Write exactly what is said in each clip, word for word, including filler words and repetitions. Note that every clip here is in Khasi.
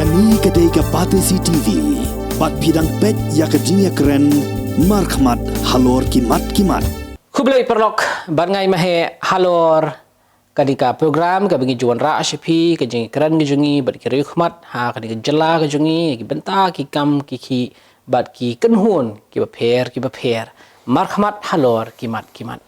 Kane ka dei ka Batesi T V. Bad phi dang peit ïa ka jingïakren markhmat halor ki mat ki mat. Khublei paralok, bad nga ai maheh halor kane ka program kaba ngi ju wanrah sha phi, ka jingïakren ka jong ngi bad ki riewkhmat ha kane ka jylla ka jong ngi, ki bynta ki kam ki khih bad ki kynhun kiba pher kiba pher markhmat halor ki mat ki mat.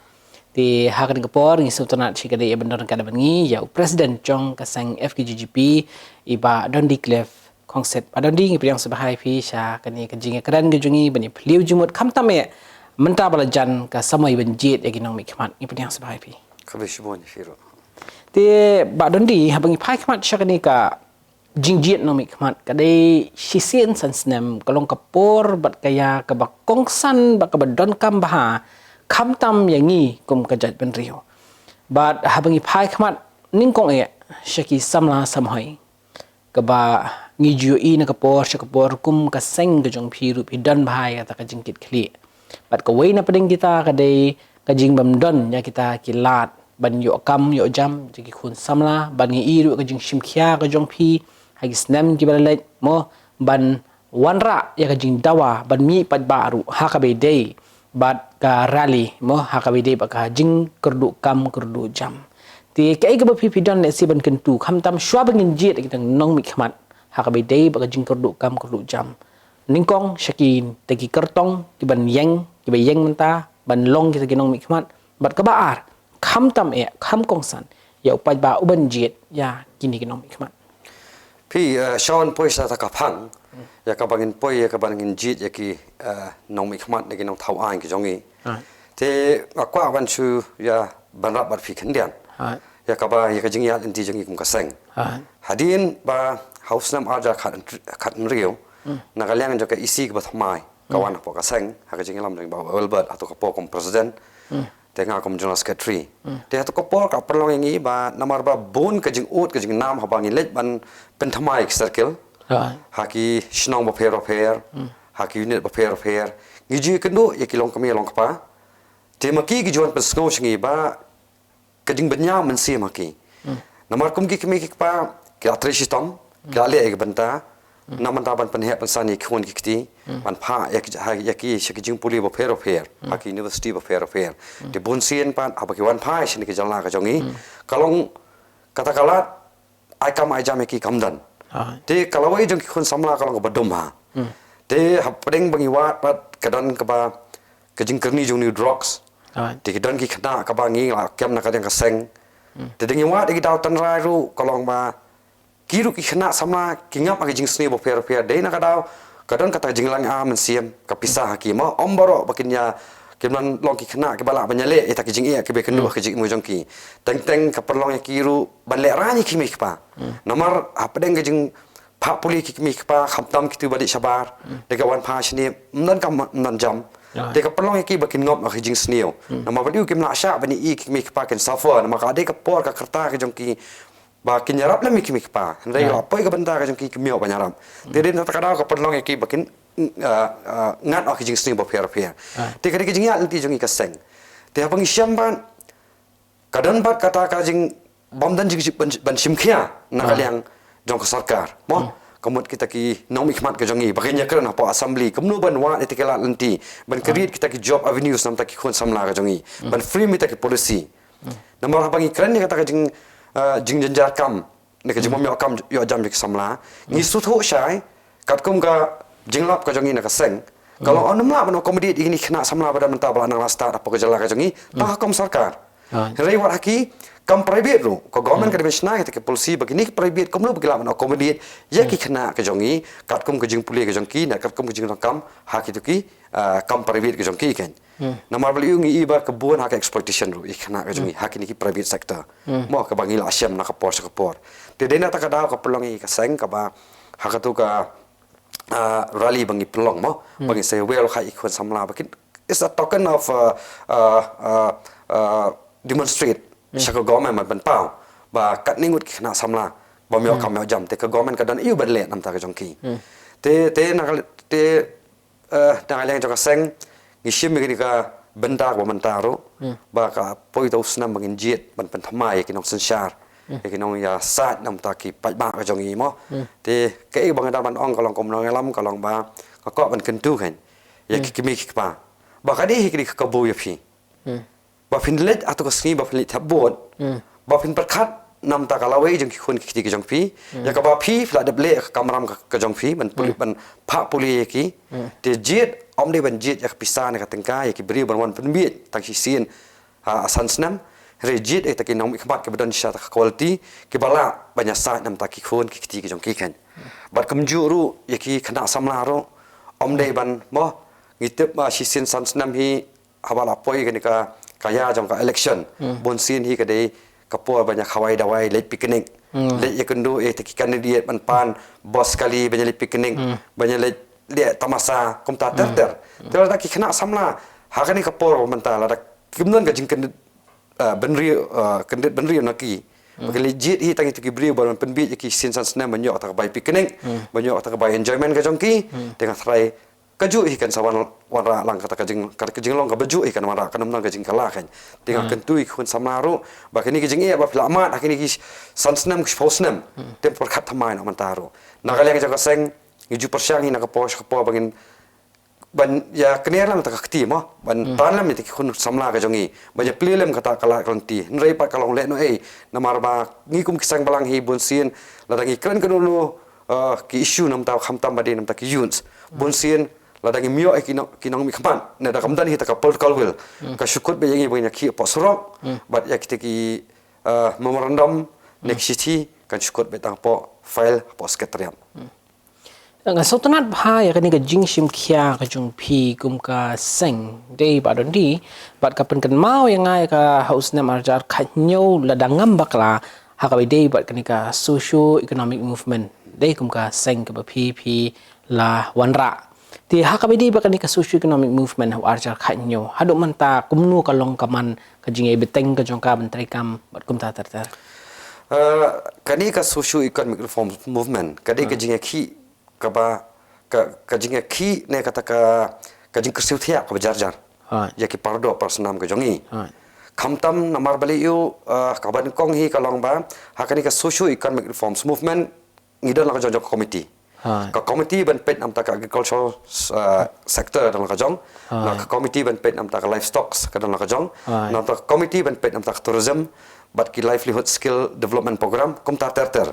Te ha kane ka por ngi sngewtynnat shikatdei ban don ryngkat bad ngi ïa u President jong ka seng F K J G P, i Bah Dundee Cliff Khongsit. Bah Dundee, ngi pdiang sngewbha ïa phi sha kane ka jingïakren ka jong ngi ban ïa phylliew jingmut, khamtam eh mynta ba la jan ka samoi ban jied ïa ki nongmihkhmat. Ngi pdiang sngewbha ïa phi. Khublei shibun ïa phi ruh. Te Bah Dundee, haba ngi phai khmat sha kane ka jingjied nongmihkhmat, ka dei shisien san snem, ka long ka por bad ka ïa kaba kongsan bad kaba donkam bha, khamtam ïa ngi kum ka jaitbynriew. Bad haba ngi phai khmat nyngkong eh sha ki samla samhoi, kaba ngi ju ïohi na ka por sha ka por kum ka seng ka jong phi ruh phi don bha ïa kata ka jingkitkhlieh. Bad kawei na pdeng kita ka dei ka jingbymdon ïa kita ki lad ban ïoh kam ïoh jam jong ki khun samla, bad ngi ïohi ruh ka jingshimkhia ka jong phi ha ki snem kiba la leit, mo, ban wanrah ïa ka jingdawa ban mih paidbah ruh ha kaba ïadei bad ka rally, mo, ha kaba ïadei bad ka jingkyrduh kam kyrduh jam. Te kaei kaba phi phi don lehse ban kyntu, khamtam shuwa ba ngin jied ïa ki nongmihkhmat, ha kaba ïadei bad ka jingkyrduh kam kyrduh jam, nyngkong sha kita ki kyrtong kiban ïeng, kiba ïeng mynta ban long kita ki nongmihkhmat, bad kaba ar, khamtam eh kham kongsan ïa u paidbah uban jied ïa kine ki nongmihkhmat. Phi, eh, shuwa ban poi sha kata ka phang, ïa kaba ngin poi, ïa kaba ngin jied ïa ki, eh, nongmihkhmat ne ki nongthaw aiñ ki jong ngi. Te nga kwah ban shu ïa ban rap bad phi khyndiat ïa kaba, ïa ka jingïaid lynti jong ngi kum ka seng. Hadien ba ha u snem arhajar khat, khathynriew, na ka liang jong ka E C kaba thymmai ka wan hapoh ka seng ha ka jingïalam jong i Bah Wilbert, hato ka por kum president, te nga kum general secretary. Te hato ka por ka pynlong ïa ngi ba namar ba bun ka jingud ka jingnam haba ngi leit ban pynthymmai ki circle ha ki shnong bapher bapher, ha ki unit bapher bapher, ngi ju ïakynduh ïa ki longkmie longkpa. Te ma ki ki ju wan pynsngew sha ngi ba ka jingbynñiaw mynsiem ha ki. Namar kum ki kmie ki kpa ki la trei shitom, ki la leh ïa ki bynta, na bynta ban pynheh pynsan ïa ki khun ki kti, ban phah ïa ki, ha, ïa ki sha ki jingpule bapher bapher, ha ki university bapher bapher. Te bunsien pat haba ki wan phai shane ka jylla ka jong ngi, ka long kata ka lad ai kam ai jam ïa ki kam don. Te ka lawei jong ki khun samla ka long kaba dum ha. Te hapdeng ba ngi wad pat ka don kaba ka jingkyrni jong u drugs. Te ki don ki khynnah kaba ngi la kem na ka liang ka seng. Te dang ngi wad ïa ki daw tynrai ruh ka long ba ki ruh ki khynnah samla ki ngap ha ki jingsniew bapher bapher. Dei na ka daw ka don kata ka jinglong ar mynsiem, ka pisa ha ki, mo, ym baroh ba kin ïa, kim long ki khynnah kiba lah ban ïaleh ïa kita ki jingeh kiba kynduh ha ka jingim jong ki. Teng teng ka pynlong ïa ki ruh ban lehraiñ ïa ki kmie ki kpa. Namar hapdeng ka jing phah pule ki kmie ki kpa, khamtam kito ba dih shabar, da ka wan phai shane ym don kam ym don jam. Te ka pynlong ïa ki ba kin ngop ha ka jingsniew. Namar ba dei kim lah shah ban ïohi ki kmie ki kpa kin suffer, namar ka dei ka por ka rta ka jong ki ba kin ïarap lem ïa ki kmie ki kpa. Hynrei la poi ka bynta ka jong ki kim ïoh ban ïarap. Te dei na kata ka daw ka pynlong ïa ki ba kin, ah, ah, ngat ha ka jingsniew bapher bapher. Te ka dei ka jingïaid lynti jong ngi ka seng. Te haba ngi shem pat ka don pat kata ka jing, bym don jing ban, ban shimkhia na ka liang jong ka sorkar, mo? Ka mut kita ki nongmihkhmat ka jong ngi ba kin ïakren hapoh assembly, kumno ban wad ïa kita ki lad lynti, ban create kita ki job avenues na bynta ki khun samla ka jong ngi, ban frame ïa kita ki policy. Namar haba ngi kren ïa kata ka jing, ah, jingjynjar kam ne ka jingbym ïoh kam ïoh jam jong ki samla, ngi sngewthuh shai katkum ka jinglap ka jong ngi na ka seng, ka long ym lah ban accommodate ïa kine ki khynnah samla ba don mynta ba la nang la stad hapoh ka jylla ka jong ngi tang ha kum sorkar. Hynrei wat ha ki kam private ruh, ka government ka dei ban shna kita ki policy ba kine ki private kumno ba ki lah ban accommodate ïa ki khynnah ka jong ngi katkum ka jingpule ka jong ki, ne katkum ka jingdonkam ha kito ki, ah, kam private ka jong ki, kan. Namar ba la ïohi ngi i ba ka bun ha ka exploitation ruh ïa ki khynnah ka jong ngi ha kine ki private sector. Mo, kaba ngi la shem na ka por sha ka por. Te dei na kata ka daw ka pynlong ïa ka seng kaba ha kato ka, ah, rally ba ngi pynlong, mo, ba ngi say welcome ïa ki khun samla ba kin, it's a token of, ah, ah, ah, ah, demonstrate sha ka government ban pynpaw ba katne ngut ki khynnah samla bym ïoh kam ïoh jam, te ka government ka don aïu ban leh na bynta ka jong ki. Te, te na ka, te eh, na ka liang jong ka seng, ngi shim ïa kane ka bynta kaba mynta ruh, ba ka poi uta u snem ba ngin jied ban pynthymmai ïa ki nongsynshar. Ïa ki nongïasaid namar ki paidbah ka jong ngi mo. Te kaei ba nga da ban ong ka long kum nongïalam ka long ba nga kwah ban kyntu khein ïa ki kmie ki kpa ba ka dei hi ka dei ka kabu ïa phi. Ba phin leit ha tu ka sngi ba phin leit thep vote. Ba phin pyrkhat namar ka lawei jong ki khun ki kti ka jong phi. Ïa kaba phi phi la dep leh ka kamram ka, ka jong phi ban pule ban phah pule ïa ki. Te jied ym dei ban jied ïa ka pisa ne ka tyngka ïa ki briew ban wan pynbiej tang shisien ha san snem. Hynrei jied ïa kita ki nongmihkhmat kiba don shisha ta ka quality kiba lah ban ïasaid namar ki khun ki kti ki jong ki khein. Bad kumjuh ruh ïa ki khynnah samla ruh ym dei ban mo ngi tip ba shisien san snem hi haba la poi kane ka, ka ïa jong ka election. Bun sien hi ka dei ka por ban ïa khawai dawai leit picnic. Leit ïakynduh ïa kita ki candidate ban pan bus kali ban ïa leit picnic ban ïa leit leh tamasa kumta ter ter. Te lada ki khynnah samla ha kane ka por mynta lada kim don ka jingkyndit, ah, bynriew, ah, kyndit bynriew na ki ba ki leit jied hi tang ïa kita ki briew ban pynbiej ïa ki shisien san snem ban ïoh kata ka bai picnic ban ïoh kata ka bai enjoyment ka jong ki. Te nga tharai kajuh hi kan sa wan, wanrah lang kata ka jing, kata ka jinglong kaba juh hi kan wanrah, kan ym don ka jingkylla khein. Te nga kyntu ïa ki khun samla ruh ba kine ki jingeh ba phi la mad ha kine ki san snem ki shiphew snem te pyrkhat thymmai noh mynta ruh. Na ka liang jong ka seng ngi ju pyrshang hi na ka por sha ka por ba ngin ban ïa kner lem kata ka kti mo ban tan lem ïa kita ki khun samla ka jong ngi ban ïa plie lem kata ka lad ka lynti. Hynrei pat ka long lehnohei namar ba ngi kum ki seng balang hi bun sien lada ngi kren kano kano, ah, ki issue namar khamtam ba dei namar ki youths. Bun sien lada ngim ïoh ïa ki nong, ki nongmihkhmat ne da kam don hi ta ka political will ka shu kut beit ïa ngi ban ïa khih hapoh surok bad ïa kita ki, ah, memorandum ne ki shithi kan shu kut beit tang hapoh file hapoh secretariat. Nga sngewtynnat bha ïa kane ka jingshim khia ka jong phi kum ka seng dei ba don di bad ka pynkynmaw ïa nga ïa ka ha u snem arhajar khathynñiew lada ngam bakla ha kaba ïadei bad kane ka socio economic movement dei kum ka seng kaba phi phi la wanrah. Te ha kaba ïadei bad kane ka socio economic movement ha u arhajar khathynñiew haduh mynta kumno ka long ka man ka jingïabteng ka jong ka ban treikam bad kumta ter ter. Eh, kane ka socio economic reform movement ka dei ka jingïakhih kaba ka, ka jingïakhih ne kata ka, ka jingkyrsiew thiah kaba jar jar ïa ki pardoh parsnam ka jong ngi. Khamtam namar balei u, eh, kaba nyngkong hi ka long ba ha kane ka socio economic reforms movement ngi don la ka jong jong ka committee. Ka committee ban peit namar ka agricultural, eh, sector don la ka jong. Na ka committee ban peit namar ka livestock ka don la ka jong. Na ka committee ban peit namar ka tourism bad ki livelihood skill development program kumta ter ter.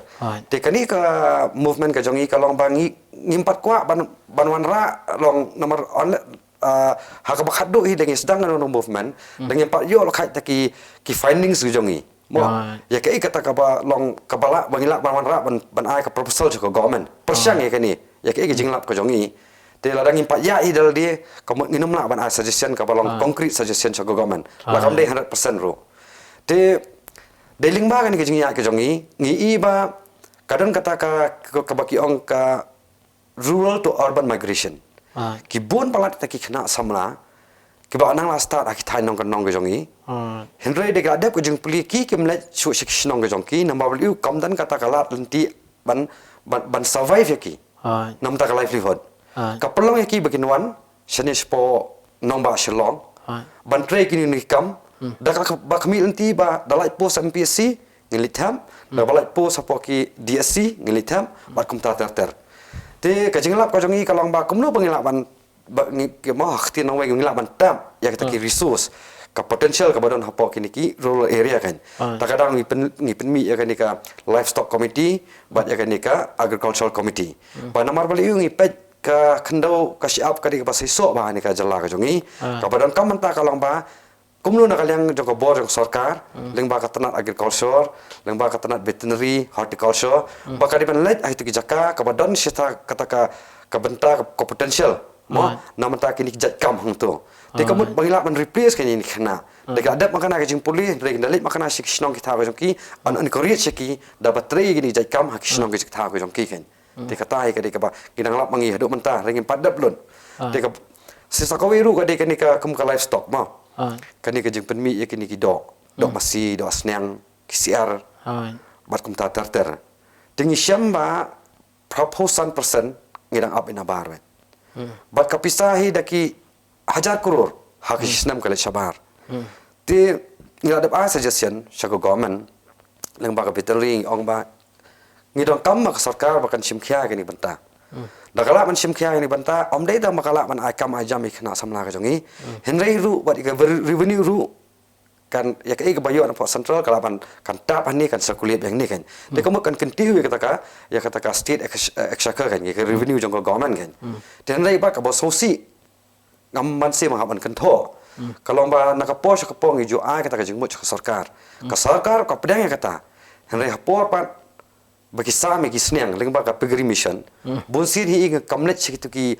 Te kane ka movement ka jong ngi ka long ba ngi ngim pat kwah ban, ban wanrah long namar on, ah, ha kaba khatduh hi da ngi sdang kano kano movement da ngim pat ïoh lehkai ta ki, ki findings ki jong ngi. Mo ïa kaei kata kaba long kaba lah ba ngi lah ban wanrah ban, ban ai ka proposal sha ka government pyrshang ïa kane ïa kaei ka jinglap ka jong ngi. Te lada ngim pat ïa i dal di ka mut ngin ym lah ban ai suggestion kaba long concrete suggestion sha ka government la kam dei hundred percent ruh. Te dei lyngba kane ka jingïaid ka jong ngi ngi i ba ka don kata ka, ka, kaba ki ong ka rural to urban migration. Ki bun palat kita ki khynnah samla kiba nang la stad ha ki thaiñ nongkyndong ka jong ngi. Hynrei da ka dep ka jingpule ki kim leit shuh sha ki shnong ka jong ki namar ba lei kam don kata ka lad lynti ban, ban, ban survive ïa ki. Namar ka livelihood ka pynlong ïa ki ba kin wan shane shapoh nongbah Shillong ban trei kine ki kam da kaba khmih lynti ba da lait post M P S C ngin leit thep, da ba lait post hapoh ki D S C ngin leit thep bad kumta ter ter. Te ka jinglap ka jong ngi ka long ba kumno ba ngi lah ban, ba ngi ki mo ha ktien nongwei ngi lah ban tap ïa kita ki resource ka potential kaba don hapoh kine ki rural area kan. Ta ka dang ngi pyn, ngi pynmih ïa kane ka livestock committee bad ïa kane ka agricultural committee. Ba namar balei ngi peit ka khyndew ka shyiap ka dei kaba seisoh ba ha kane ka jylla ka jong ngi. Kaba donkam mynta ka long ba kumno na ka liang jong ka bor jong ka sorkar lyngba ka tnat agriculture, lyngba ka tnat veterinary, horticulture ba ka dei ban leit ha itu ki jaka kaba don shisha kata ka, ka bynta ka, ka potential mo namar kine ki jait kam hangto. Te ka mut ba ngi lah ban replace kine ki khynnah. Da ka dep ma kane ka jingpule, da ka leit ma kane sha ki shnong ki thaw ka jong ki, ban encourage ïa ki da ba trei kine ki jait kam ha ki shnong ki thaw ka jong ki kan. Te kata hi ka dei kaba ngi dang lap ma ngi haduh mynta, hynrei ngim pat dep lut. Te ka shisha kawei ruh ka dei kane ka kum ka livestock mo. Kane ka jingpynmih ïa kine ki doh, doh masi, doh sniang, ki syiar bad kumta ter ter. Te ngi shem ba phraphew san percent ngi dang ap ïa na bar wei. Bad ka pisa hi da ki hajar klur ha ki snem ka leit shabar. Te ngi la dep ai suggestion sha ka government lyngba ka veterinary, ong ba ngi donkam ma ka sorkar ba kan shim khia kine ki bynta. Da ka lah ban shim khia kine ki bynta, ym dei tang ba ka lah ban ai kam ai jam ïa ki khynnah samla ka jong ngi. Hynrei ruh bad ïa ka revenue ruh kan, ïa kaei kaba ïoh na pdeng central ka lah ban kan tap hangne, kan circulate beit hangne kan. Te ka mut kan kyntiew ïa kata ka, ïa kata ka state ex-, exchequer kan, ïa ka revenue jong ka government kan. Te hynrei ba kaba sngewsih ngam banse ma hap ban kynthoh. Ka long ba na ka por sha ka por ngi ju ai kata ka jingmut sha ka sorkar. Ka sorkar ka pdiang ïa kata. Hynrei ha por pat ba ki sam ïa ki sniang lyngba ka piggery mission, bun sien hi nga kam leit sha kito ki,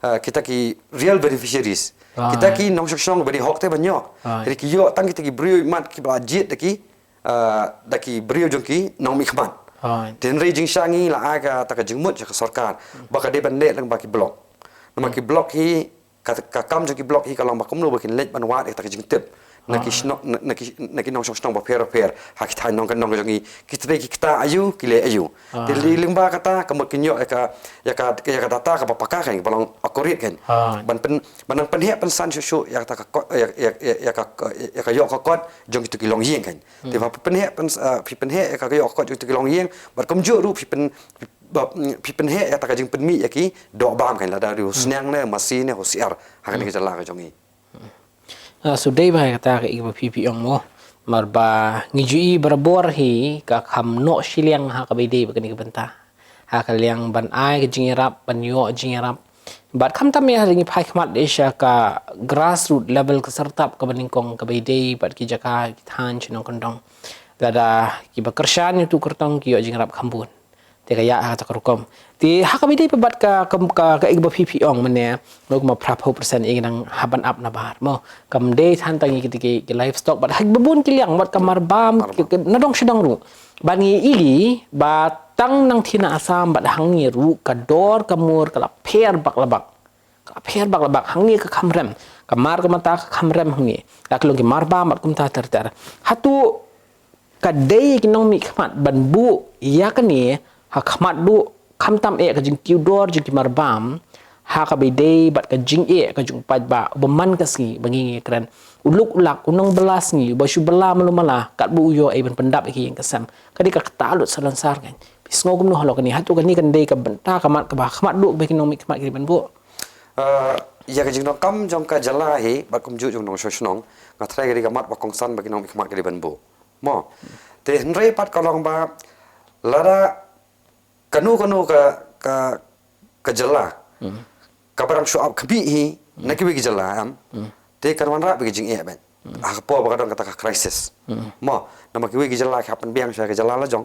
ah, kita ki real beneficiaries. Kita ki nongshong shnong ba dei hok te ban ïoh. Hynrei ki ïoh tang kita ki briew mat kiba la jied da ki, ah, da ki briew jong ki nongmihkhmat. Te hynrei jingshah ngi la ai kata ka jingmut sha ka sorkar ba ka dei ban leh lyngba ki block. Namar ki block hi ka, ka kam jong ki block hi ka long ba kumno ba kin leit ban wad ïa kata ka jingtip na ki shnong, na, na ki, na ki nongshong shnong bapher bapher ha ki thaiñ nongkyndong ka jong ngi, ki trei ki kta aïu, ki leh aïu. Te lyngba kata ka mut kin ïoh ïa ka, ïa ka, ïa ka data kaba paka kan, kaba long accurate kan. Ban pyn, ban nang pynheh pynsan shuh shuh ïa kata ka kot, ïa, ïa, ïa, ïa ka, ïa ka ïoh ka kot jong kito ki longïing kan. Te ba phi pynheh pyn, ah, phi pynheh ïa ka ïoh ka kot jong kito ki longïing, bad kumjuh ruh phi pyn, ba, mm, phi pynheh ïa kata ka jingpynmih ïa ki doh bam kan, lada dei u sniang ne masi ne husiar ha kane ka jylla ka jong ngi. Ah, shu dei ba kata ka i ba phi phi ong mo. Namar ba ngi ju i barabor hi ka kham noh shiliang ha kaba ïadei bad kane ka bynta. Ha ka liang ban ai ka jingïarap, ban ïoh jingïarap. Bad khamtam ïa ha ngi phai khmat dei sha ka grassroot level, ka syrtap kaba nyngkong kaba ïadei bad ki jaka ki thaiñ shnong kyndong. Lada kiba kyrshan ïa uto u kyrtong ki ïoh jingïarap kham bun. Te ka ïa ha kata ka rukom. Te ha kaba ïadei pat bad ka, ka, ka, ka, ka, ba phi phi ong mynne, no, kumba phra phew percent ïa ngi dang hap ban ap nabar. Mo, kam dei than tang ïa kita ki, ki livestock, bad ha kiba bun ki liang, bad ka marbam, ki, ki, na dong sha dong ruh. Bad ngi i ba tang nangthie na Assam, bad hangne ruh, ka dor ka mur ka la pher bak la bak. Ka pher bak la bak, hangne ka kham rem. Ka mar ka mynta ka kham rem hangne. La ka long ki marbam bad kumta ter ter. Hato ka dei ki nongmihkhmat ban buh ïa kane ha khmat duh, khamtam eh ka jingkiew dor jong ki marbam ha kaba ïadei bad ka jingeh ka jong u paidbah uba man ka sngi ba ngi ngi kren. U luk u lak, u nongbylla sngi uba shu bylla malu mala, katba u ïoh ei ban pyndap ïa ki ïing ka sem. Ka dei ka kata lut salonsar kan. Phi sngew kumno halor kane, hato kane kan dei ka bynta ka mat kaba ha khmat duh kaba ki nongmihkhmat ki dei ban buh? Ah, ïa ka jingdonkam jong ka jylla hi bad kumjuh jong nongshong shnong, nga tharai ka dei ka mat ba kongsan ba ki nongmihkhmat ki dei ban buh. Mo. Te hynrei pat ka long ba lada kano kano ka, ka, ka jylla kaba dang shu ap khmih hi na kiwei ki jylla, em. Te kan wanrah bad ka jingeh bad ha ka por ba ka don kata ka crisis. Mo, namar kiwei ki jylla ki hap pynbiang sha ka jylla la jong.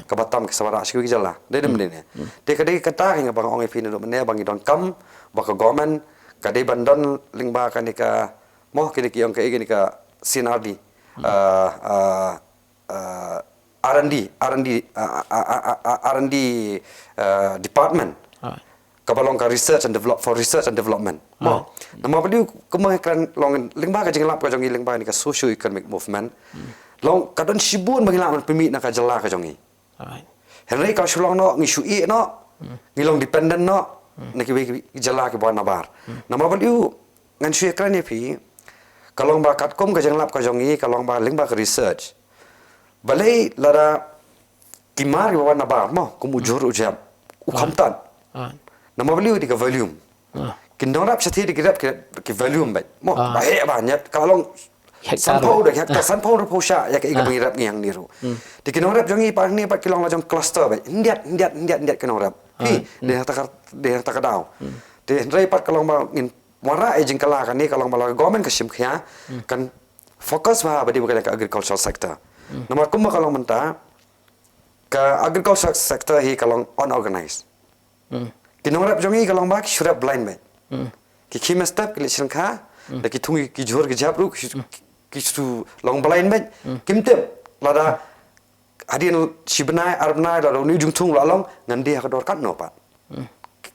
Kaba tam ki sa wanrah sha kiwei ki jylla. Dei ne ym dei ne. Te ka dei kata ka nga ba nga ong ïa phi naduh mynne ba ngi donkam ba ka government ka dei ban don lyngba kane ka, mo, kine ki ong ka, kine ka C and R D. Ah, ah, ah, R and D, R and D, ah, ah, ah, ah, R and D, ah, department. Kaba long ka research and develop, for research and development. Mo. Namar ba dei kumba nga kren long lyngba ka jinglap ka jong ngi lyngba kane ka socio economic movement. Long ka don shibun ba ngi lah ban pynmih na ka jylla ka jong ngi. Hynrei ka shu long noh, ngi shu ïeh noh, ngi long dependent noh na kiwei ki jylla kiba wan nabar. Namar ba dei ngan shu ïa kren ïa phi, ka long ba katkum ka jinglap ka jong ngi, ka long ba lyngba ka research. Balei lada ki mar kiba wan nabar mo, kum u jhur u jhep, u kham tan. Namar balei, dei ka volume. Ki nongrep shathie dei ki rep ki, ki volume bad mo, ba heh ba ñiat ka long sanphew da ki hektar, sanphew, hynriewphew shah ïa kaei kaba ngi rep ngi hangne ruh. Te ki nongrep jong ngi pat hangne pat ki long la jong cluster bad hyndiat hyndiat hyndiat hyndiat ki nongrep. Phi, dei hangta ka, dei hangta ka daw. Te hynrei pat ka long ba ngin wanrah ïa jingkylla kane, ka long ba la ka government ka shim khia, kan focus bha ba dei ba ka agricultural sector. Namar kumba ka long mynta, ka agriculture sector hi ka long unorganized. Ki nongrep jong ngi ka long ba ki shu rep blind bad. Ki khie mynstep, ki leit shyngkha, da ki thung ki jhur ki jhep ruh ki shu, ki shu long blind bad. Kim tip lada hadien shi bnai ar bnai lada une u jingthung la long, ngan die ha ka dor katno pat.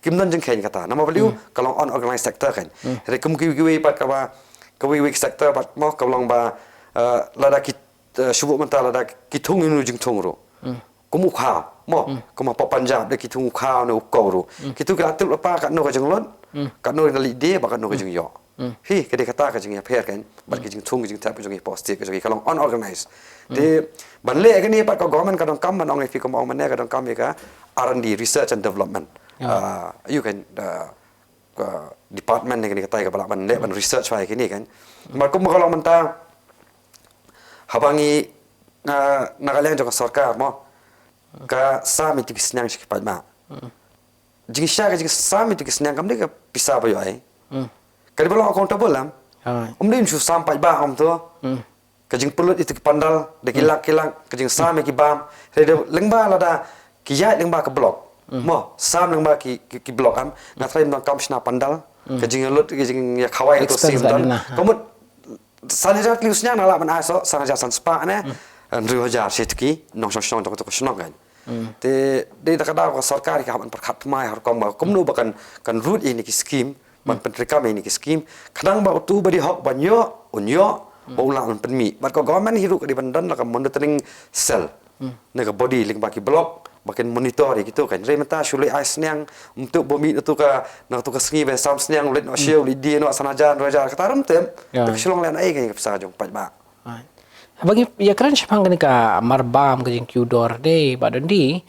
Kim don jingkheiñ kata. Namar balei, ka long unorganized sector kan. Hynrei kum ki, kiwei pat kaba, kiwei wei sector pat mo, ka long ba, eh, lada ki, eh, shu buh mynta lada ki thung ïa une u jingthung ruh. Kum u khaw mo, kum ha Punjab da ki thung u khaw ne u kow ruh. Kito ki la tip lypa katno ka jinglut, katno ka leit die bad katno ka jingïoh. Hi, ka dei kata ka jingïapher kan, bad ka jingthung ka jingthep ka jong ngi hapoh state ka jong ngi ka long unorganized. Te ban leh kane pat ka government ka donkam ban ong ïa phi kum ong mynne ka donkam ïa ka R and D, research and development. Ah, ïa kan, ah, ka department ne kane katai kaba lah ban leh ban research ïa kine kan. Namar kum ka long mynta haba ngi, ah, na ka liang jong ka sorkar mo, ka sam ïa tu ki sniang sha ki paidbah. Jingshisha ka jingsam ïa tu ki sniang kam dei ka pisa ba ïoh ai. Ka dei ba long accountable lam. Um dei shu sam paidbah kum tu. Ka jingpynlut ïa tu ki pandal da ki lak ki lak, ka jingsam ïa ki bam. Hynrei da lyngba lada ki ïaid lyngba ka block. Mo, sam lyngba ki, ki, ki block am. Nga tharai ym donkam shna pandal. Ka jinglut, ka jingïakhawai ka tu sim don. Ka mut san hajar tylli u sniang na lah ban ai soh san hajar san spah ne hynriew hajar sha tu ki nongshong shnong jong tu ka shnong kan. Te dei da ka daw ka sorkar ka hap ban pyrkhat thymmai ha rukom ba kumno ba kan, kan rut ïa kine ki skim, ban pyntreikam ïa kine ki skim. Khnang ba utu ba dei hok ban ïoh un ïoh, ba u lah ban pynmih. Bad ka government hi ruh ka dei ban don la ka monitoring cell ne ka body lyngba ki block ba kin monitor ïa kitu kan. Hynrei mynta shu leit ai sniang, mynta ba mih na tu ka, na tu ka sngi ba sam sniang, u leit noh shi, u leit die noh san hajar, dua hajar, kata ruh mynta. Te ka shu long lehnohei ka pisa jong paidbah. Haba ngi ïakren shaphang kane ka marbam, ka jingkiew dor de ba don de,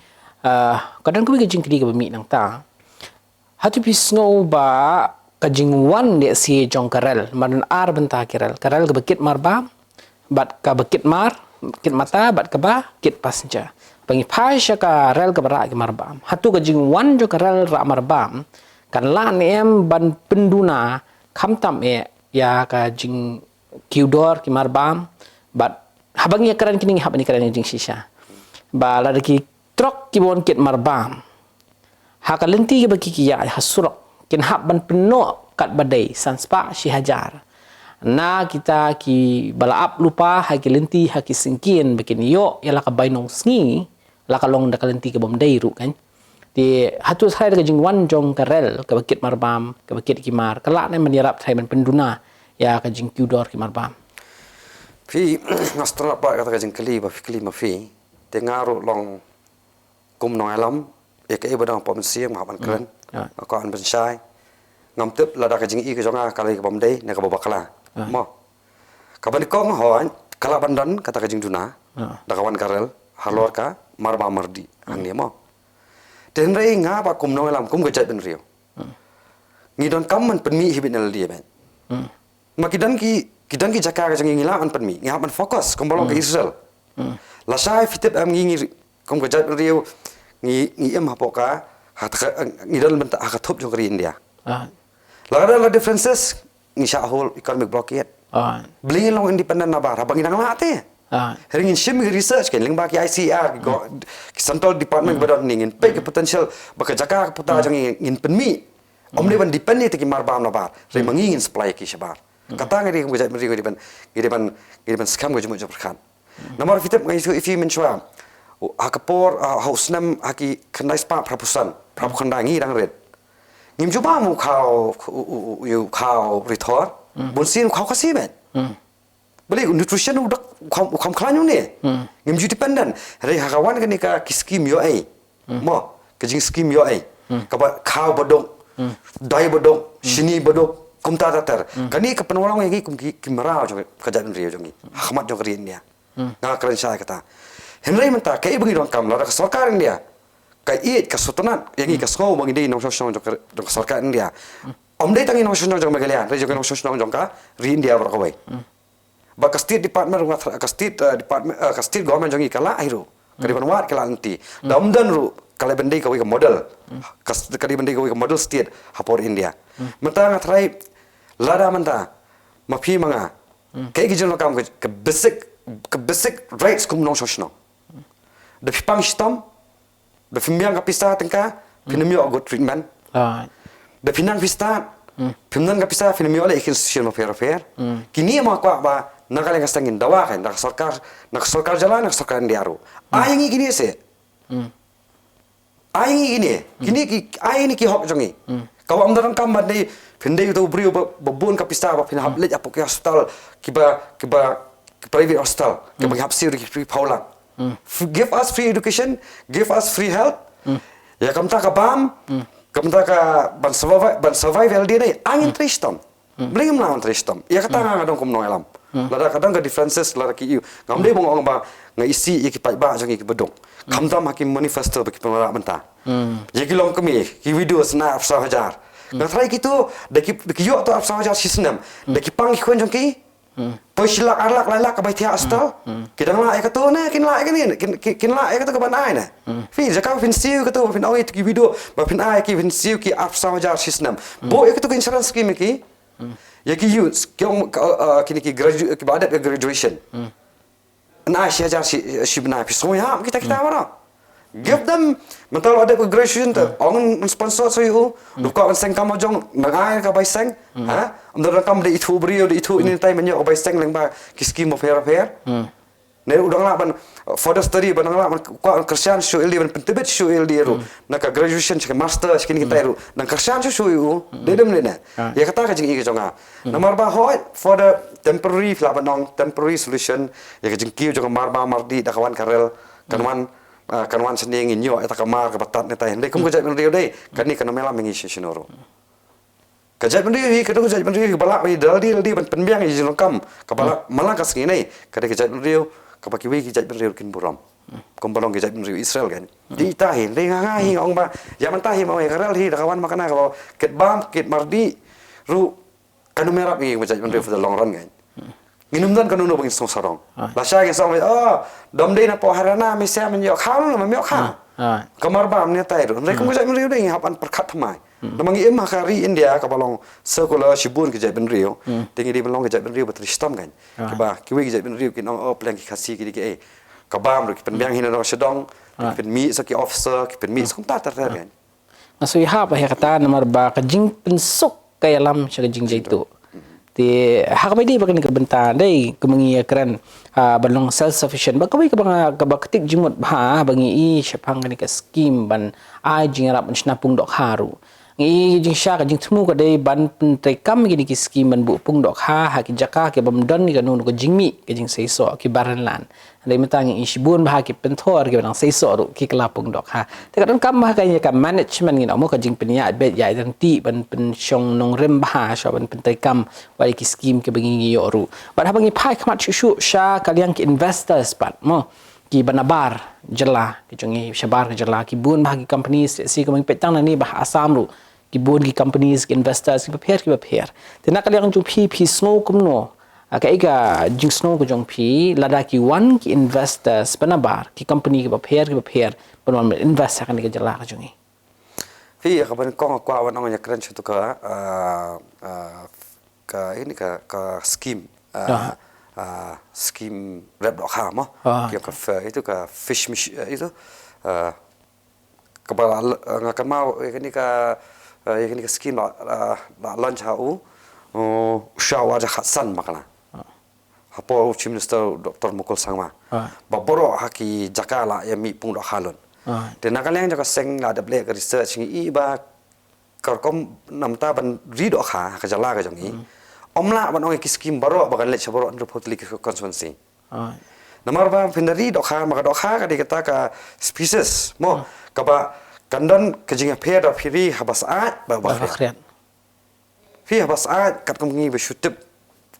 ah, ka don kawei ka jingkylli kaba mih nangta. Hato phi sngew ba ka jingwan de shi jong ka rel, namar don ar bynta ki rel, ka rel kaba kit marbam bad kaba kit mar, kit mata bad kaba kit passenger. Haba ngi phai sha ka rel kaba rah ki marbam, hato ka jingwan jong ka rel rah marbam kan lah ne em ban pynduna khamtam eh ïa ka jing kiew dor ki marbam. Bad haba ngi ïakren kine ngi hap ban ïakren jingshisha ba lada ki trok kiba wan kit marbam ha ka lynti kaba ki, ki ïaid ha surok kin hap ban pynnoh katba dei san spah shi hajar na kita kiba la ap lypa ha ki lynti ha ki syngkien ba kin ïoh ïa la ka bainong sngi, la ka long da ka lynti kabym dei ruh kan. Te hato tharai da ka jingwan jong ka rel kaba kit marbam, kaba kit ki mar, ka lah ne em ban ïarap tharai ban pynduna ïa ka jingkiew dor ki marbam? Phi, nga sngewthuh pat kata ka jingkylli ba phi kylli ma phi. Te nga ruh long kum nongïalam, ïa kaei ba dang hapoh mynsiem nga hap ban kren. Nga kwah ban pynshai. Ngam tip lada ka jingi ka jong nga ka dei kaba ym dei ne kaba bakla. Mo. Kaba nyngkong hooid, ka lah ban don kata ka jingduna da ka wan ka rel halor ka marbam mardih hangne mo. Te hynrei nga ba kum nongïalam, kum ka jaitbynriew, ngi donkam ban pynmih hi beit na lade beit. Ma ki don ki, ki don ki jaka ka jong ngi, ngi lah ban pynmih, ngi hap ban focus kumba long ka Israel. Lashai phi tip em ngi, ngi kum ka jaitbynriew ngi, ngi im hapoh ka, ha ka, ngi don bynta ha ka thup jong ka ri India. La ka don la differences, ngi shah hold economic blockade. Balei ngin long independent nabar haba ngi dang lah te? Hynrei ngin shim ki research kan lyngba ki I C A R, ki central department ba don ne, ngin peit ki potential ba ka jaka ka puta jong ngi ngin pynmih. Ym dei ban depend ïa ki marbam nabar. Hynrei ma ngi ngin supply ki shabar. Kata ngi dei kum ka jaitbynriew ngi dei ban, ngi dei ban, ngi dei ban skhem ka jingmut jingpyrkhat. Namar phi tip nga ïathuh ïa phi mynshuwa, ha ka por, ha u snem ha ki khyndai spah phra phew san, phra phew khyndai ngi dang rit. Ngim ju bam u khaw, u, u, u, u khaw rithor. Bunsien u khaw Khasi beit. Balei u nutrition u dak u kham, u kham khlaiñ u ne. Ngim ju dependent. Hynrei ha ka wan kane ka ki scheme ïoh ei. Mo, ka jingscheme ïoh ei. Kaba khaw baduk, dai baduk, shini baduk, kumta ter ter. Kane ka pynwanrong ïa ngi kum ki, ki mraw jong ka jaitbynriew jong ngi ha khmat jong ka ri India. Nga kren shai kata. Hynrei mynta kaei ba ngi donkam, lada ka sorkar India ka ïeit, ka sngewtynnat ïa ngi, ka sngew ba ngi dei nongshong shnong jong ka, jong ka sorkar India. Ym dei tang ngi nongshong shnong jong Meghalaya, hynrei jong ka nongshong shnong jong ka ri India baroh kawei. Ba ka state department ruh nga tharai, ka state, eh, department, eh, ka state government jong ngi ka lah hi ruh. Ka dei ban wad ka la lynti. Da ym don ruh ka la ban dei kawei ka model. Ka s-, ka dei ban dei kawei ka model state hapoh India. Mynta nga tharai lada mynta ma phi ma nga, kaei ka jinglong kam ka, ka basic, ka basic rights kum nongshong shnong. Da phi pang shitom, da phim biang ka pisa tyngka, phin ym ïoh good treatment. Da phi nang phi stad, phim don ka pisa, phin ym ïoh leh ïa ki institution bapher bapher. Kine ma kwah ba na ka liang ka seng ngin dawa kan, na ka sorkar, na ka sorkar jylla, na ka sorkar India ruh. Ai ngi kine se. Ai ngi kine, kine ki, ai ngi ki hok jong ngi. Kaba ym donkam ban dei, phin dei uta u briew ba, ba bun ka pisa ba phin hap leit hapoh ki hospital, kiba, kiba, ki private hospital, kiba ngi hap siew da ki phew lak. F-, give us free education, give us free health. Ïa kumta ka bam, kumta ka ban survive, ban survive healthy ne, ai ngin trei shitom. Balei ngam lah ban trei shitom? Ïa kata nga nga dang kum nongïalam. Lada ka dang ka differences lada ki ïoh. Ngam dei ban ong ba nga isih ïa ki paidbah jong ngi ki baduk. Khamtam ha ki manifesto ba ki pynrah mynta. Ïa ki longkmie, ki widow sna arphew saw hajar. Nga tharai kito da ki, da ki ïoh to arphew saw hajar shi snem. Da ki pang ki khun jong ki. Poi shi lak ar lak lai lak ka bai thiah hospital. Ki dang lah ïa kato ne, kin lah ïa kane, kin, kin, kin lah ïa kato ka ban ai ne. Phi jaka phin siew kato, phin ong ïa ki widow ba phin ai ki, phin siew ki arphew saw hajar shi snem. Buh ïa kato ka insurance scheme ki. Ïa ki youth, ki ong ka, uh, kine ki gradu-, ki ba dep ïa graduation. Yn ai shi hajar shi, shi bnai, phi sngewthuh kita kita baroh. Give them, mynta la dep ïa graduation te, ong yn sponsor shuh ïa u, u kwah ban seng kam jong, nang ai ka bai seng, ha? Ym don kam dei ithuh briew, dei ithuh ini tai mynta ka bai seng lyngba ki scheme bapher bapher. Ne u dang lah ban, uh, further study, ban dang lah ban kwah kyrshan shuh ïalade, ban pyntbit shuh ïalade ruh. Na ka graduation sha ka master, sha kine kitai ruh. Nang kyrshan shuh shuh ïa u, dei dem dei ne. Ïa kata ka jingïeit ka jong nga. Namar ba hooid, for the temporary, phi lah ban ong temporary solution, ïa ka jingkiew jong ka mar ba mar dih da ka wan ka rel, kan wan, ah, kan wan shane ngin ïoh ïa ta ka mar kaba tad ne tai. Hynrei kum ka jaitbynriew dei, kane kan ym ïalam ïa ngi shisha ruh. Ka jaitbynriew hi, ka dei ka jaitbynriew hi, kaba lah hi da lade lade ban pynbiang ïa ka jingdonkam, kaba lah man la ka sngi ne, ka dei ka jaitbynriew kaba kiwei ki jaitbynriew kin burom. Kumba long ki jaitbynriew Israel kan. Dei ita hi, dei nga nga hi nga ong ba, ïa mynta hi ma ong ïa ka rel hi da ka wan ma kane kaba kit bam, kit mar dih ruh, kan ym ïarap ïa ngi kum jaitbynriew for the long run kan. Ngin ym don kano kano ba ngin sngewsarong. Lashai ngin sa ong, oh, dom dei na poh Haryana, mi sem ïoh kha, no, ym ïoh kha. Ka mar bam ne tai ruh. Hynrei kum ka jaitbynriew dei ngi hap ban pyrkhat thymmai. Namar ngi im ha ka ri India kaba long secular, shibun ki jaitbynriew. Te ngi dei ban long ki jaitbynriew ba trei shitom kan. Kiba kiwei ki jaitbynriew kin ong, oh, pliang ki Khasi ki dei ki ei. Ka bam ruh ki pynbiang hi na dong sha dong, ki pynmih sa ki officer, ki pynmih sa kumta ter ter kan. Nga shu ïahap ïa kata namar ba ka jingpynsuk ka ïalam sha ka jingjaituh. Te ha kaba ïadei bad kane ka bynta dei kumba ngi ïakren, ah, ban long self sufficient. Bad kawei kaba nga, kaba ktik jingmut bha ba ngi i shaphang kane ka scheme ban ai jingïarap ban shna pung dohkha ruh. Ngi i jingshisha ka jingthmu ka dei ban pyntreikam ïa kine ki scheme ban buh pung dohkha ha ki jaka kiba ym don kano kano ka jingmih ka jingseisoh, ki barren land. Hynrei mynta ngi i shibun bha ki pynthor kiba dang seisoh ruh ki kylla pung dohkha. Te ka donkam bha ka ïa ka management, ngin ong mo, ka jingpynïaid beit ïaid ryntih ban pynshong nongrim bha shuwa ban pyntreikam wat ïa ki scheme kiba ngi, ngi ïoh ruh. Bad haba ngi phai khmat shuh shuh sha ka liang ki investors pat mo, kiba nabar jylla, ki jong ngi shabar ka jylla, ki bun bha ki companies, si kumba ngi peit tang nangne bha Assam ruh. Ki bun ki companies, ki investors, kiba pher, kiba pher. Te na ka liang jong phi, phi sngew kumno? Ah, kaei ka jingsngew ka jong phi, lada ki wan ki investors ba nabar, ki company kiba pher, kiba pher, ban wan invest ha kane ka jylla ka jong ngi. Phi, ïa kaba nyngkong nga kwah ban ong, ïakren sha tu ka, ah, ah, ka, ini ka, ka scheme, ah, ah, scheme rep dohkha mo. Ki ong ka f-, itu ka fish mach-, ah, itu, ah, kaba la, eh, nga kynmaw, eh, ïa kane ka, eh, ïa kane ka scheme la, la, la launch ha u, uh, u Shah Wahid Hasan ma kane. Hapoh u Chief Minister Doctor Mukul Sangma. Ba baroh ha ki jaka la ïa mih pung dohkha lut. Te na ka liang jong ka seng la dep leh ka research, ngi i ba ka rukom namar ban ri dohkha ha ka jylla ka jong ngi. Ym lah ban ong ïa ki scheme baroh ba kan leit sha baroh hynriewphew tylli ki constituency. Namar ba phin da ri dohkha, ma ka dohkha ka dei kata ka species mo, kaba kan don ka jingïapher da phi ri haba syaid bad haba khriat. Phi haba syaid katkum ngi ba shu tip,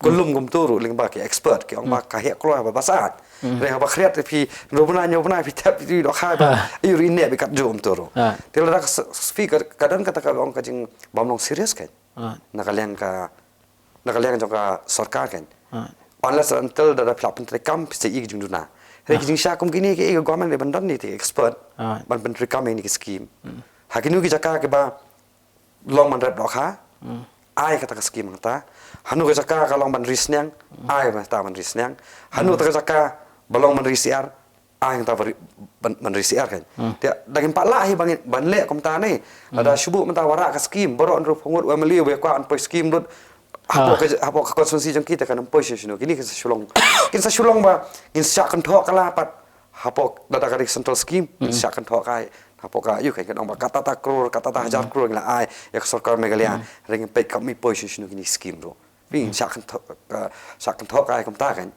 ka lum kumto ruh lyngba ki expert ki ong ba ka heh kloi haba syaid. Hynrei haba khriat phi hynriew bnai hynñiew bnai phi thep ri dohkha ba ïoh ri ne ba kat jumto ruh. Te lada ka s-, phi ka, ka don kata ka ong ka jingbym long serious kan. Na ka liang ka na ka liang jong ka sorkar kan. Unless and until da, da phi lah pyntreikam, phi sa i ki jingduna. Hynrei ki jingshah kum kine ki, eh, ka government dei ban don ïa ki expert ban pyntreikam ïa kine ki scheme. Ha kino ki jaka kiba long ban rep dohkha, ai kata ka scheme hangta. Hano ka jaka ka long ban ri sniang, ai kata ban ri sniang. Hano kata ka jaka ba long ban ri syiar, ai hangta ban ri, ban, ban ri syiar kan. Te da ngim pat lah hi ban, ban leh kumta ne. Lada shu buh mynta wanrah ka scheme, baroh hynriewphew ngut u MLA ba kwah ban poi scheme lut. Hapoh ka, hapoh ka constituency jong ki te kan ym poi shisha shuh. Kine kin sa shu long, kin sa shu long ba ngin shah kynthoh ka la pat. Hapoh lada ka dei central scheme, ngin shah kynthoh ka hapoh ka, ïoh kan, kan ong ba katto katto klur, katto katto hajar klur ngi la ai ïa ka sorkar Meghalaya. Hynrei ngim peit kam i poi shisha shuh kine ki scheme ruh. Phi shah kynthoh, ka, shah kynthoh ka ai kumta kan.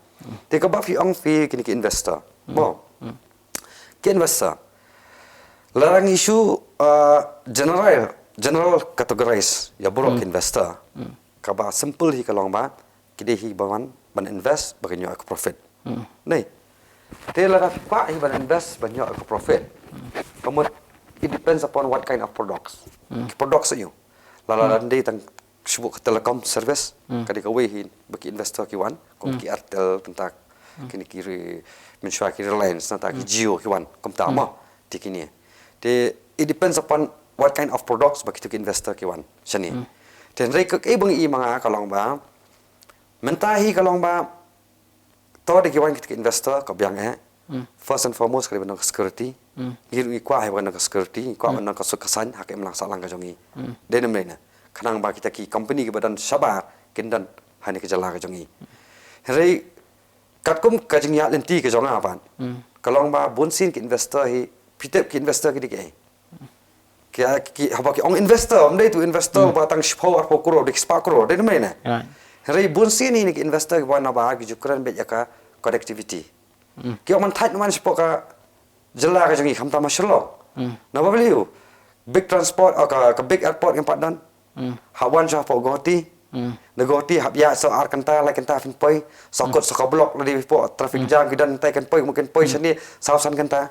Te kaba phi ong phi kine ki investor. Mo. Ki investor. Lada ngi shu, uh, general, general categorize ïa baroh ki investor. kaba simple hi ka long ba ki dei hi ba wan ban invest ba kin ïoh ka profit. Nei. Te lada kwah hi ban invest ban ïoh ka profit, ka mut, it depends upon what kind of products. Ki products ïa u. Lada dei tang shu buh ka telecom service, ka dei kawei hi ba ki investor ki wan, kum ki Airtel, kynta kine ki Re-, mynshuwa ki Reliance, nangta ki Jio ki wan, kumta mo. Te kine, te it depends upon what kind of products ba kitu ki investor ki wan shane. Te hynrei kaei ba ngi i ma nga ka long ba, mynta hi ka long ba, to dei ki wan kitu ki investor ka biang eh. First and foremost ka dei ban don ka security. Ngi ruh ngi kwah hi ban don ka security, ngi kwah ban don ka suk ka saiñ ha ka imlang sahlang ka jong ngi. Dei ne em dei ne, khnang ba kita ki company kiba don shabar kin don ha kane ka jylla ka jong ngi. Hynrei katkum ka jingïaid lynti ka jong nga pat, ka long ba bun sien ki investor hi, phi tip ki investor ki dei kiei? Ki, ki, haba ki ong investor, ym dei tu investor ba tang shiphew arphew klur, dei ki spah klur, dei ne em dei ne. Hynrei bun sien hi ki investor kiba wan nabar ki ju kren beit ïa ka connectivity. Ki ong ban thait noh shapoh ka jylla ka jong ngi, khamtam ha Shillong. Naba balei u big transport, oh, ka, ka big airport ngim pat don. Hap wan sha hapoh Guwahati. Na Guwahati hap ïaid sa ar kynta, lai kynta phin poi. Sa kut sa ka block lada phi poi, traffic jam ki don, tai kan poi, mungkin poi shane saw san kynta.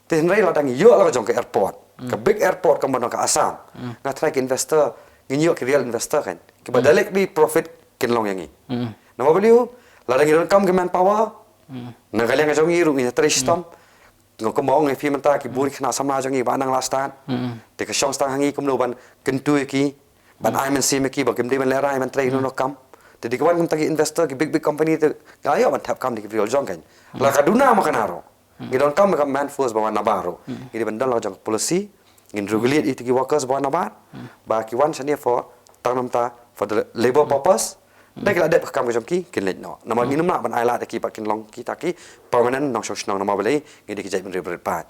Te hynrei lada ngi ïoh la ka jong ka airport, ka big airport kaba don ka Assam, nga tharai ki investor, ngin ïoh ki real investor kan, kiba directly profit kin long ïa ngi. Naba balei u, lada ngi donkam ki manpower, na ka liang ka jong ngi ruh ngi trei shitom. Nga kumba ong ïa phi mynta ki bun ki khynnah samla jong ngi ba nang la stad. Te ka shong sdang ha ngi kumno ban kyntu ïa ki, ban ai mynsiem ïa ki ba kim dei ban lehrain ban trei noh noh kam. Te dei ki wan kumta ki investor, ki big big company, te nga ïoh ban thep kam da ki briew jong kan. La ka duna ma kane ruh, ngi donkam ka manforce ba wan nabar ruh. Ngi dei ban don la ka jong ka policy, ngin regulate ïa ki workers ba wan nabar, ba ki wan shane for tang namar for the labor purpose. Da ki la dep ka kam ka jong ki, kin leit noh. Namar ngim lah ban ailad ïa ki pat kin long kita ki permanent nongshong shnong, namar balei, ngi dei ki jaitbynriew barit pat.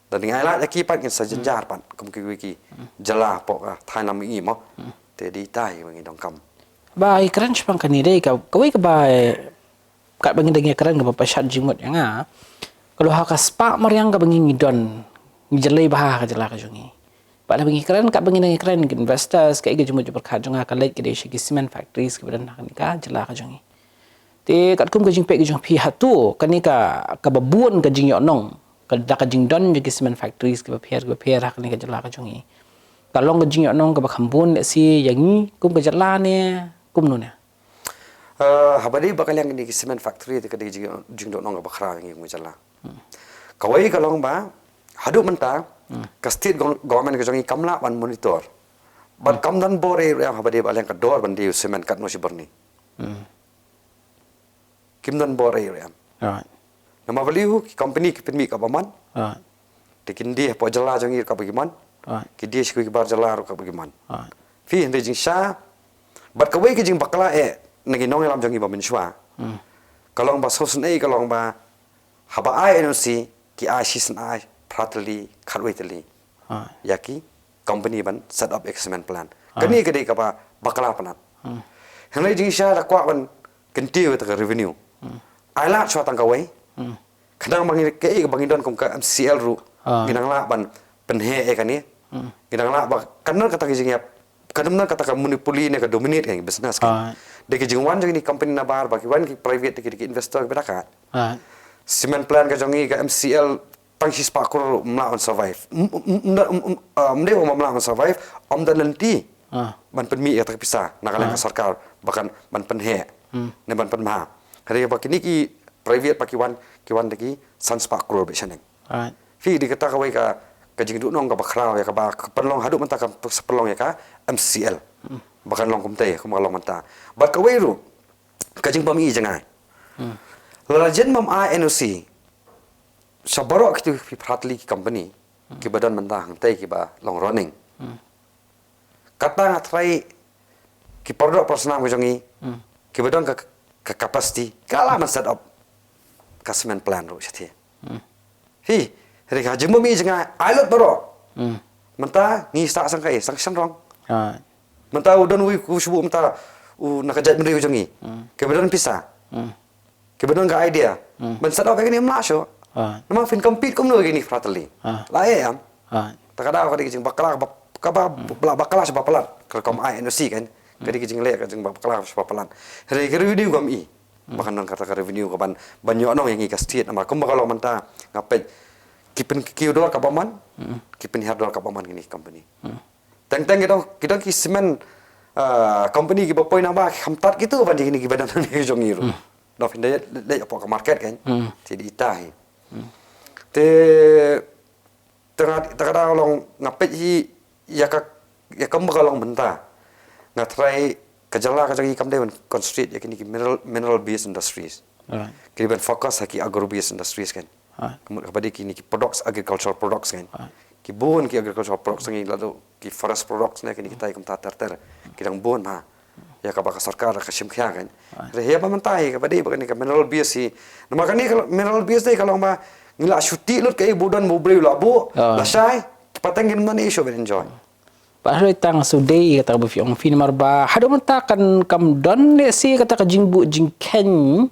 Da ngi ailad ïa ki pat ngin sa jynjar pat kum kiwei ki jylla hapoh ka thaiñ lam mihngi mo. Te dei tai ba ngi donkam. Ba i kren shaphang kane dei ka, kawei kaba, eh, katba ngi dang ïakren kaba pynshad jingmut ïa nga, ka long ha ka spah mariang kaba ngi, ngi don, ngi jyllei bha ha ka jylla ka jong ngi. Bad haba ngi kren, katba ngi dang ïakren ki investors, kaei ka jingmut jingpyrkhat jong nga ka leit ka dei sha ki cement factories kiba don ha kane ka jylla ka jong ngi. Te katkum ka jingpeit ka jong phi, hato kane ka, kaba bun ka jingïohnong ka da ka jingdon jong ki cement factories kiba pher kiba pher ha kane ka jylla ka jong ngi, ka long ka jingïohnong kaba kham bun lehse ïa ngi kum ka jylla ne kumno ne? Eh, haba dei ba ka liang kine ki cement factory te ka dei jing, jingdonkam kaba khraw ïa ngi kum ka jylla. Kawei ka long ba haduh mynta ka state gov-, government ka jong ngi kam lah ban monitor. Bad kam don bor ei ruh em haba dei ba liang ka dor ban die u cement katno shi byrni. Kim don bor ei ruh em. Namar balei u, ki company ki pynmih kaba mon. Te kin die hapoh jylla jong ngi ruh kaba ki mon. Ki die sha kiwei ki bar jylla ruh kaba ki mon. Phi, hynrei jingshisha, bad kawei ka jingbakla eh na ki nongïalam jong ngi ba mynshuwa, ka long ba shisien ei ka long ba haba ai N O C ki ai shisien ai phra tylli, khatwei tylli ïa ki company ban set up ïa ka cement plant. Kane ka dei kaba bakla palat. Hynrei jingshisha la kwah ban kyntiew ïa ka revenue. Ai lad shuwa tang kawei. Khnang ba ngi, kaei ba ngi don kum ka M C L ruh, ngi nang lah ban pynheh ïa kane. Ngi nang lah ba kan don kata ka jingïap, kan don kata ka monopoly ne ka dominate ka business ka. Da ka jingwan jong kine ki company nabar, ba ki wan ki private, ki, ki investor kiba da kat. Cement plant ka jong ngi ka M C L tang shi spah klur ym lah ban survive. Ym, ym, ym, ym, ym, ah, ym dei ba ym lah ban survive, ym don lynti ban pynmih ïa kata ka pisa na ka liang ka sorkar ba kan ban pynheh ne ban pynbha. Hynrei ba kine ki private ba ki wan, ki wan da ki san spah klur beit shaneng. Phi, dei kata kawei ka, ka jingduhnong kaba khraw ïa kaba ka pynlong haduh mynta, ka pynlong ïa ka M C L. Ba kan long kumta, kumba long mynta. Bad kawei ruh ka jingbym i jngai. Lada jin bym ai N O C sha baroh kitu ki phra tylli ki company kiba don mynta hangtai kiba long running. Kata nga tharai ki paralok parasnam ka jong ngi kiba don ka, ka capacity ka lah ban set up ka cement plant ruh shathie. Hi, hynrei ka jingbym i jngai, ai lut baroh. Mynta ngi sah sang kaei, sang shnong. Mynta u don uwei u shu buh mynta u na ka jaitbynriew jong ngi, kiba don pisa, kiba don ka idea ban set up ïa kane, ym lah shuh. Namar phin compete kumno ïa kine ki phra tylli? La ïa em. Ta ka daw ka dei ka jingbakla kaba, kaba bakla sha ba palat, ka rukom ai N O C kan. Ka dei ka jingleh ka jingbakla shwa palat. Hynrei ka revenue kam i. Ba kan don kata ka revenue ka ban ban ïoh nong ïa ngi ka state namar kumba ka long mynta nga peit ki pyn ki dor ka bamon. Ki pynhiar dor ka bamon kini ki company. Teng teng ki dong ki dong ki cement ah, company ki ba poi nang ba ki kham tat kitu ban kini ki ba dang ki jong ngi ruh. Dong phin dei leh pok ka market kan. Ti di ita hi. Te tengah tengah da long nga peit hi ïa ka ïa ka ba ka long mynta. Nga try ka jala ka jong ngi kam dei ban concentrate ïa kini ki mineral mineral based industries. Alright. Ki ban focus ha ki agro based industries kan. Alright. Ka mut ka ba dei kini ki products agricultural products kan. Alright. Ki bun ki agricultural products ngi la do ki forest products ne kini kita kumta ter ter. Ki dang bun ha. Ïa ka ba ka sorkar ka shim khia kan. Alright. Re ïa ba mynta hi ka ba dei ba kini ka mineral based hi. Namar kani ka mineral based dei ka long ba ngi la shuti lut ka i bu don bu briew la bu la shai. Pateng ngin mani shu ben enjoy. Ba hynrei tang shu dei kata ba phi ong phi namar ba haduh mynta kan kam don lehse kata ka jingbuh jingkheiñ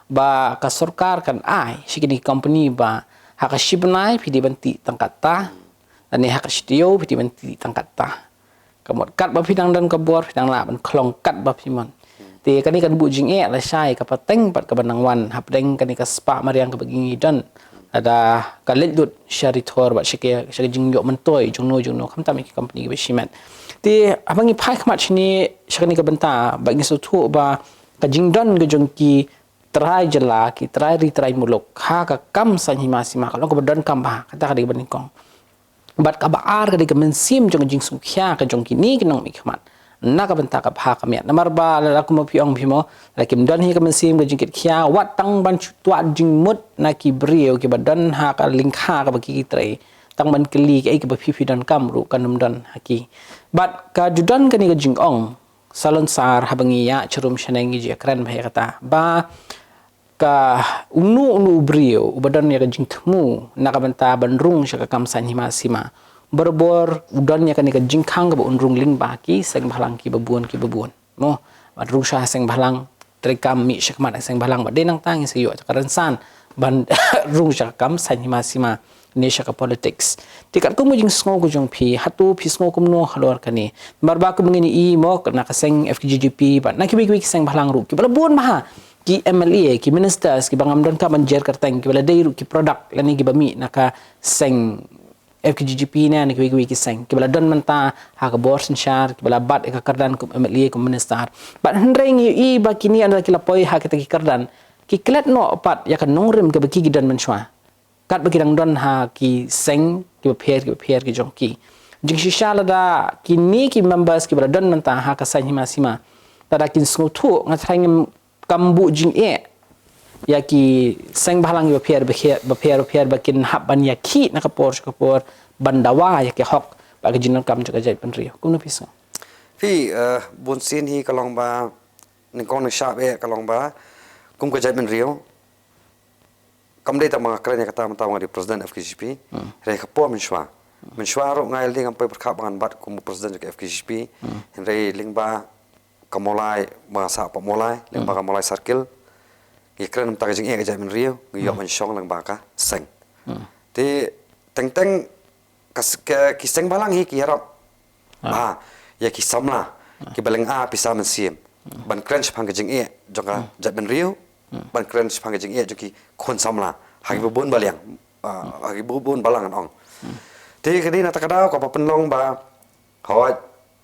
ba ka sorkar kan ai sha kini ki company ba ha ka shi bnai phi dei ban tih tang kata lane ha ka shi taïew phi dei ban tih tang kata. Ka mut kat ba phi dang don ka bor phi dang lah ban khlong kat ba phi mon. Te kane kan buh jingeh lashai ka pateng pat ka ban nang wan hapdeng kane ka spah mariang ka ba ngi don. Lada ka leit lut sha rithor bad sha ka sha ka jingïoh myntoi jongno jongno khamtam ïa ki company ki ba shimet. Te haba ngi phai khmat shane sha kane ka bynta ba ngi sngewthuh ba ka jingdon ka jong ki trai jylla ki trai ri trai muluk ha ka kam saiñ hima sima ka long ka ba donkam bha kata ka dei ka ba nyngkong. Bad kaba ar ka dei ka mynsiem jong ka jingsngewkhia ka jong kine ki nongmihkhmat na ka bynta ka bha ka miat. Namar ba lada kumba phi ong phi mo lada kim don hi ka mynsiem ka jingkitkhia wat tang ban shu twad jingmut na ki briew kiba don ha ka lyngkha kaba ki ki trei tang ban kylli kaei kaba phi phi donkam ruh kan ym don ha ki. Bad ka ju don kane ka jingong salonsar haba ngi ïa chirum shaneng ngi ju ïakren bha ïa kata ba ka uno uno u briew uba don ïa ka jingthmu na ka bynta ban rung sha ka kam saiñ hima sima. Barabor u don ïa kane ka jingkhang kaba un rung lyngba ki seng bhalang kiba bun kiba bun. Mo, ban rung sha seng bhalang treikam mih shakhmat seng bhalang ba dei nangta ngi sa ïoh ka rynsan ban rung sha ka kam saiñ hima sima. Ne sha ka politics. Te katkum ka jingsngew ka jong phi hato phi sngew kumno halor kane. Namar ba kum ngin i mo na ka seng F K G G P bad na kiwei kiwei ki seng bhalang ruh kiba la bun bha ki M L A ki ministers kiba ngam donkam ban jer kyrteng kiba la dei ruh ki product lane kiba mih na ka seng F K G G P ne na kiwei kiwei ki seng kiba la don mynta ha ka bor synshar kiba la bat ïa ka kyrdan kum M L A kum minister. Bad hynrei ngi i ba kine ynda ki la poi ha kita ki kyrdan ki klet noh pat ïa ka nongrim kaba ki ki don mynshuwa. Katba ki dang don ha ki seng kiba pher kiba pher ki jong ki. Jingshisha lada kine ki members kiba la don mynta ha ka saiñ hima sima lada kin sngewthuh nga tharai ngim kam buh jingeh ïa ki seng bhalang kiba pher ba pher ba pher ba pher ba kin hap ban ïakhih na ka por sha ka por ban dawa ïa ki hok bad ka jingdonkam jong ka jaitbynriew. Kumno phi sngew? Phi eh, bun sien hi ka long ba nyngkong nyngshap eh ka long ba kum ka jaitbynriew kam dei tang ba nga kren ïa kata mynta ba nga dei president F K G P. Hynrei ka por mynshuwa. Mynshuwa ruh nga ïa lade ngam poi pyrkhat ba ngan bat kum u president jong ka F K G P. Hynrei lyngba ka Mawlai ba nga sah pat Mawlai lyngba ka Mawlai circle. Ngi kren mynta ka jingeh ka jaitbynriew ngi ïoh ban shong lyngba ka seng. Te teng teng ka s- ka ki seng bhalang hi ki ïarap. Ah. Ba ïa ki samla ki ba lynga pisa mynsiem ban kren shaphang ka jingeh jong ka jaitbynriew ban kren shaphang ka jingeh jong ki khun samla ha ki ba bun ba liang. Ah, ha ki ba bun ba lang ong. Te ka dei na ta ka daw ka ba pynlong ba hoi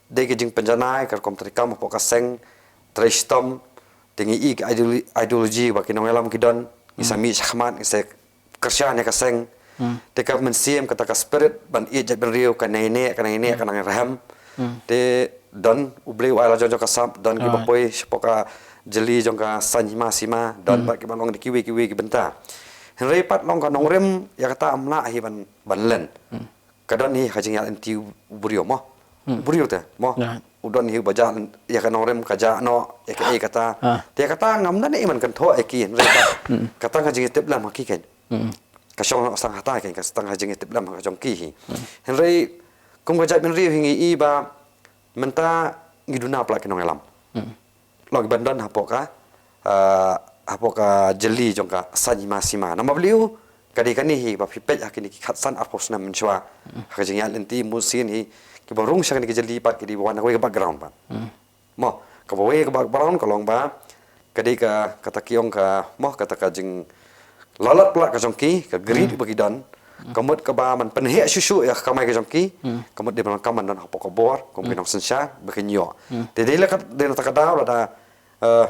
dei ka jingpynjanai ka rukom treikam hapoh ka seng trei shitom te ngi i ka ideolo- ideology ba ki nongïalam ki don ngi sa mih shakhmat ngi sa kyrshan ïa ka seng. Te ka mynsiem kata ka spirit ban ïeit jaitbynriew ka nang ïaineh ka nang ïaineh ka nang ïarhem. Te don u Blei u ai la jong jong ka sap don kiba poi shapoh ka jylli jong ka saiñ hima sima don bad kiba long da kiwei kiwei ki bynta. Hynrei pat long ka nongrim ïa kata ym lah hi ban ban len. Ka don hi ha jingïaid lynti u briew mo. U briew te mo. U don hi ba jah ïa ka nongrim ka jah noh ïa ka ei kata. Te kata ngam don ei man kan thoh ïa ki hynrei ka tang ha jingïatiplem ha ki kan. Ka shong noh tang hata kan ka tang ha jingïatiplem ha jong ki hi. Hynrei kum ka jaitbynriew hi ngi i ba mynta ngi duna palat ki nongïalam. Long ban don hapoh ka ah, hapoh ka jylli jong ka saiñ hima sima. Namar balei u ka dei kane hi ba phi peit ha kine ki khatsan arphew snem mynshuwa ha ka jingïaid lynti mynsiem hi kiba rung sha kane ka jylli pat ki dei ba wan na kawei ka background pat. Mo, kaba wei kaba background ka long ba ka dei ka, kata ki ong ka, mo, kata ka jinglalat palat ka jong ki, ka greed ba ki don. Ka mut kaba man pynheh shuh shuh ïa ka kamai ka jong ki. Ka mut dei ban kam ban don hapoh ka bor kum ki nongsynshar ba kin ïoh. Te dei la ka, dei na kata ka daw lada, eh,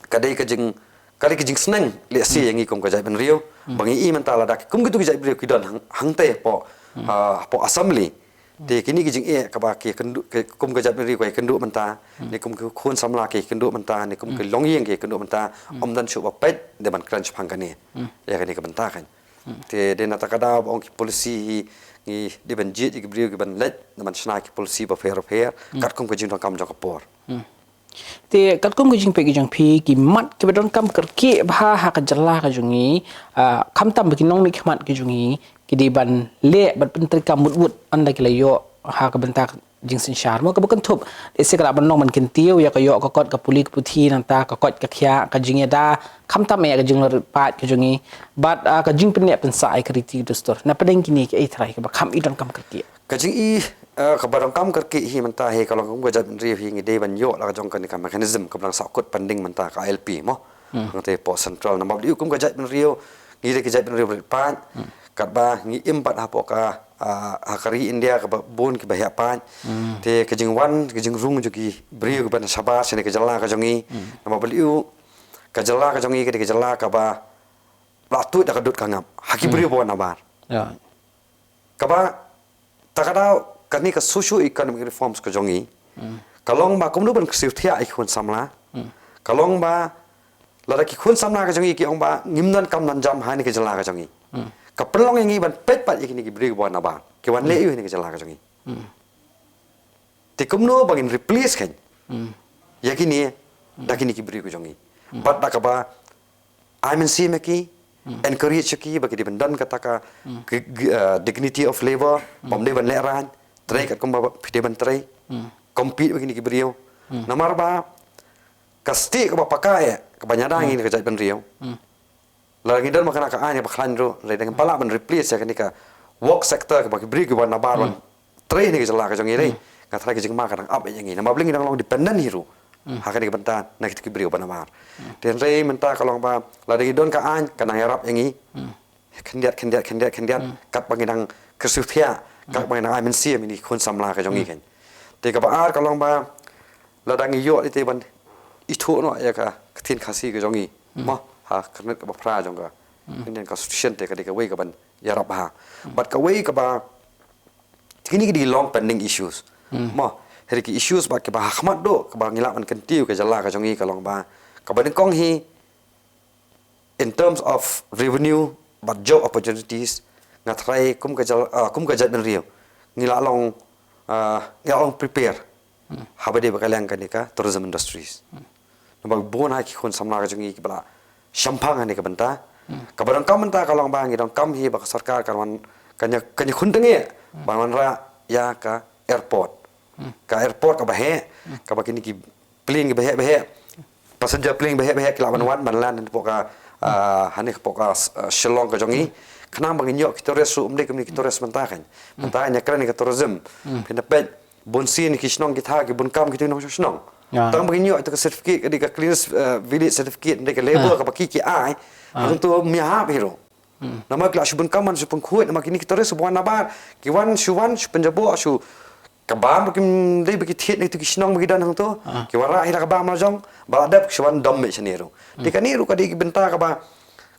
ka dei ka jing, ka dei ka jingsneng lehse ïa ngi kum ka jaitbynriew ba ngi i mynta lada kum kitu ki jaitbynriew ki don hang, hangtei hapoh, ha, hapoh assembly. Te kine ki jingeh kaba ki kynduh, ki kum ka jaitbynriew ka ïakynduh mynta, ne kum ki khun samla ki ïakynduh mynta, ne kum ki longïing ki ïakynduh mynta, ym don shuh ba peit dei ban kren shaphang kane. Ïa kane ka bynta kan. Te dei na kata ka daw ba ong ki policy hi ngi dei ban jied ïa ki briew ki ban leit, dei ban shna ki policy bapher bapher, katkum ka jingdonkam jong ka por. Te katkum ka jingpeit ka jong phi, ki mat kiba donkam kyrkieh bha ha ka jylla ka jong ngi, ah, khamtam ba ki nongmihkhmat ka jong ngi ki dei ban leh bad pyntreikam mut mut ynda ki la ïoh ha ka bynta ka jingsynshar. Mo, kaba kynthup, lehse ka lah ban long ban kyntiew ïa ka ïoh ka kot ka pule ka puthi, nangta ka koit ka khiah, ka jingïada, khamtam ïa ka jinglarit paid ka jong ngi bad, ah, ka jingpynneh pynsah ïa ka riti ka dustur. Na pdeng kine kiei trai kaba kham i donkam kyrkieh? Ka jing i, eh, kaba donkam kyrkieh hi mynta hi ka long kum ka jaitbynriew hi ngi dei ban ïoh la ka jong kane ka mechanism kaba dang sahkut pending mynta ka I L P mo. Hangtei hapoh central, namar ba kum ka jaitbynriew ngi dei ka jaitbynriew ba rit paid. Katba ngi im pat hapoh ka, ah, ha ka ri India kaba bun kiba heh paid. Te ka jingwan, ka jingrung jong ki briew kiba na shabar shane ka jylla ka jong ngi. Namar ba ka jylla ka jong ngi ka dei ka jylla kaba la tuid da ka dud ka ngap ha ki briew ba wan nabar. Kaba, ta ka daw, kane ka socio economic reforms ka jong ngi ka long ba kumno ban kyrsiew thiah ïa ki khun samla. Ka long ba lada ki khun samla ka jong ngi ki ong ba ngim don kam don jam ha kane ka jylla ka jong ngi, ka pynlong ïa ngi ban peit pat ïa kine ki briew ba wan nabar ki wan leh aiu ha kane ka jylla ka jong ngi. Te kumno ba ngin replace kan ïa kine da kine ki briew ka jong ngi. Bad da kaba ai mynsiem ïa ki, encourage ïa ki ba ki dei ban don kata ka, ki, ki, uh, dignity of labor, bym dei ban lehraiñ, trei katkum ba phi dei ban trei, compete bad kine ki briew. Namar ba ka stieh kaba paka ïa kaba ñiada ngi na ka jaitbynriew. Lada ngi don ma kane ka aiñ kaba khlaiñ ruh, hynrei dang palat ban replace ïa kane ka work sector kaba ki briew kiba nabar ban trei ha kane ka jylla ka jong ngi, hynrei nga tharai ka jingma ka dang ap ïa ngi namar ba ngi dang long dependent hi ruh ha kane ka bynta na kito ki briew ba nabar. Te hynrei mynta ka long ba lada ngi don ka aiñ ka nang ïarap ïa ngi khyndiat, khyndiat, khyndiat, khyndiat katba ngi dang kyrsiew thiah, katba ngi dang ai mynsiem ïa kine ki khun samla ka jong ngi kan. Te kaba ar ka long ba lada ngi ïoh lei te ban ithuh noh ïa ka ktien Khasi ka jong ngi mo ha ka kyrnet kaba phra jong ka Indian Constitution, te ka dei kawei kaban ïarap bha. Bad kawei kaba, kine ki dei long pending issues mo, hynrei ki issues bad kiba ha khmat duh kaba ngi lah ban kyntiew ka jylla ka jong ngi ka long ba kaba nyngkong hi, in terms of revenue bad job opportunities, nga tharai kum ka jylla, ah, kum ka jaitbynriew ngi lah long, ah, ngi lah long prepare haba dei ba ka liang kane ka tourism industries. Namar bun ha ki khun samla ka jong ngi kiba la shemphang ha kane ka bynta. Kaba donkam mynta ka long ba ngi donkam hi ba ka sorkar kan wan, kan ïa, kan ïakhun tyngeh ban wanrah ïa ka airport. Ka airport kaba heh, kaba kine ki plane kiba heh ba heh, passenger plane ba heh ba heh ki lah ban wan ban land hapoh ka, ah, hane hapoh ka, ah, Shillong ka jong ngi. Khnang ba ngin ïoh ki tourist ruh, ym dei kumne ki tourist mynta kan. Mynta ngi ïakren ïa ka tourism. Phin da peit bun sien ki shnong ki thaw ki bun kam kito ki nongshong shnong. Tang ba ngin ïoh ïa ka certificate, ka dei ka cleanliness, eh, village certificate, ym dei ka label kaba ki ki ai. Hangto ym ïahap hi ruh. Namar ki lah shu bun kam ban shu pynkhuid, namar kine ki tourist ba wan nabar ki wan shu, wan shu pynjaboh shu, ka bam ba kim dei ba ki thied na kito ki shnong ba ki don hangto. Ki wanrah hi da ka bam la jong ba la dep ki shu wan dom beit shane ruh. Te kane ruh ka dei ki bynta kaba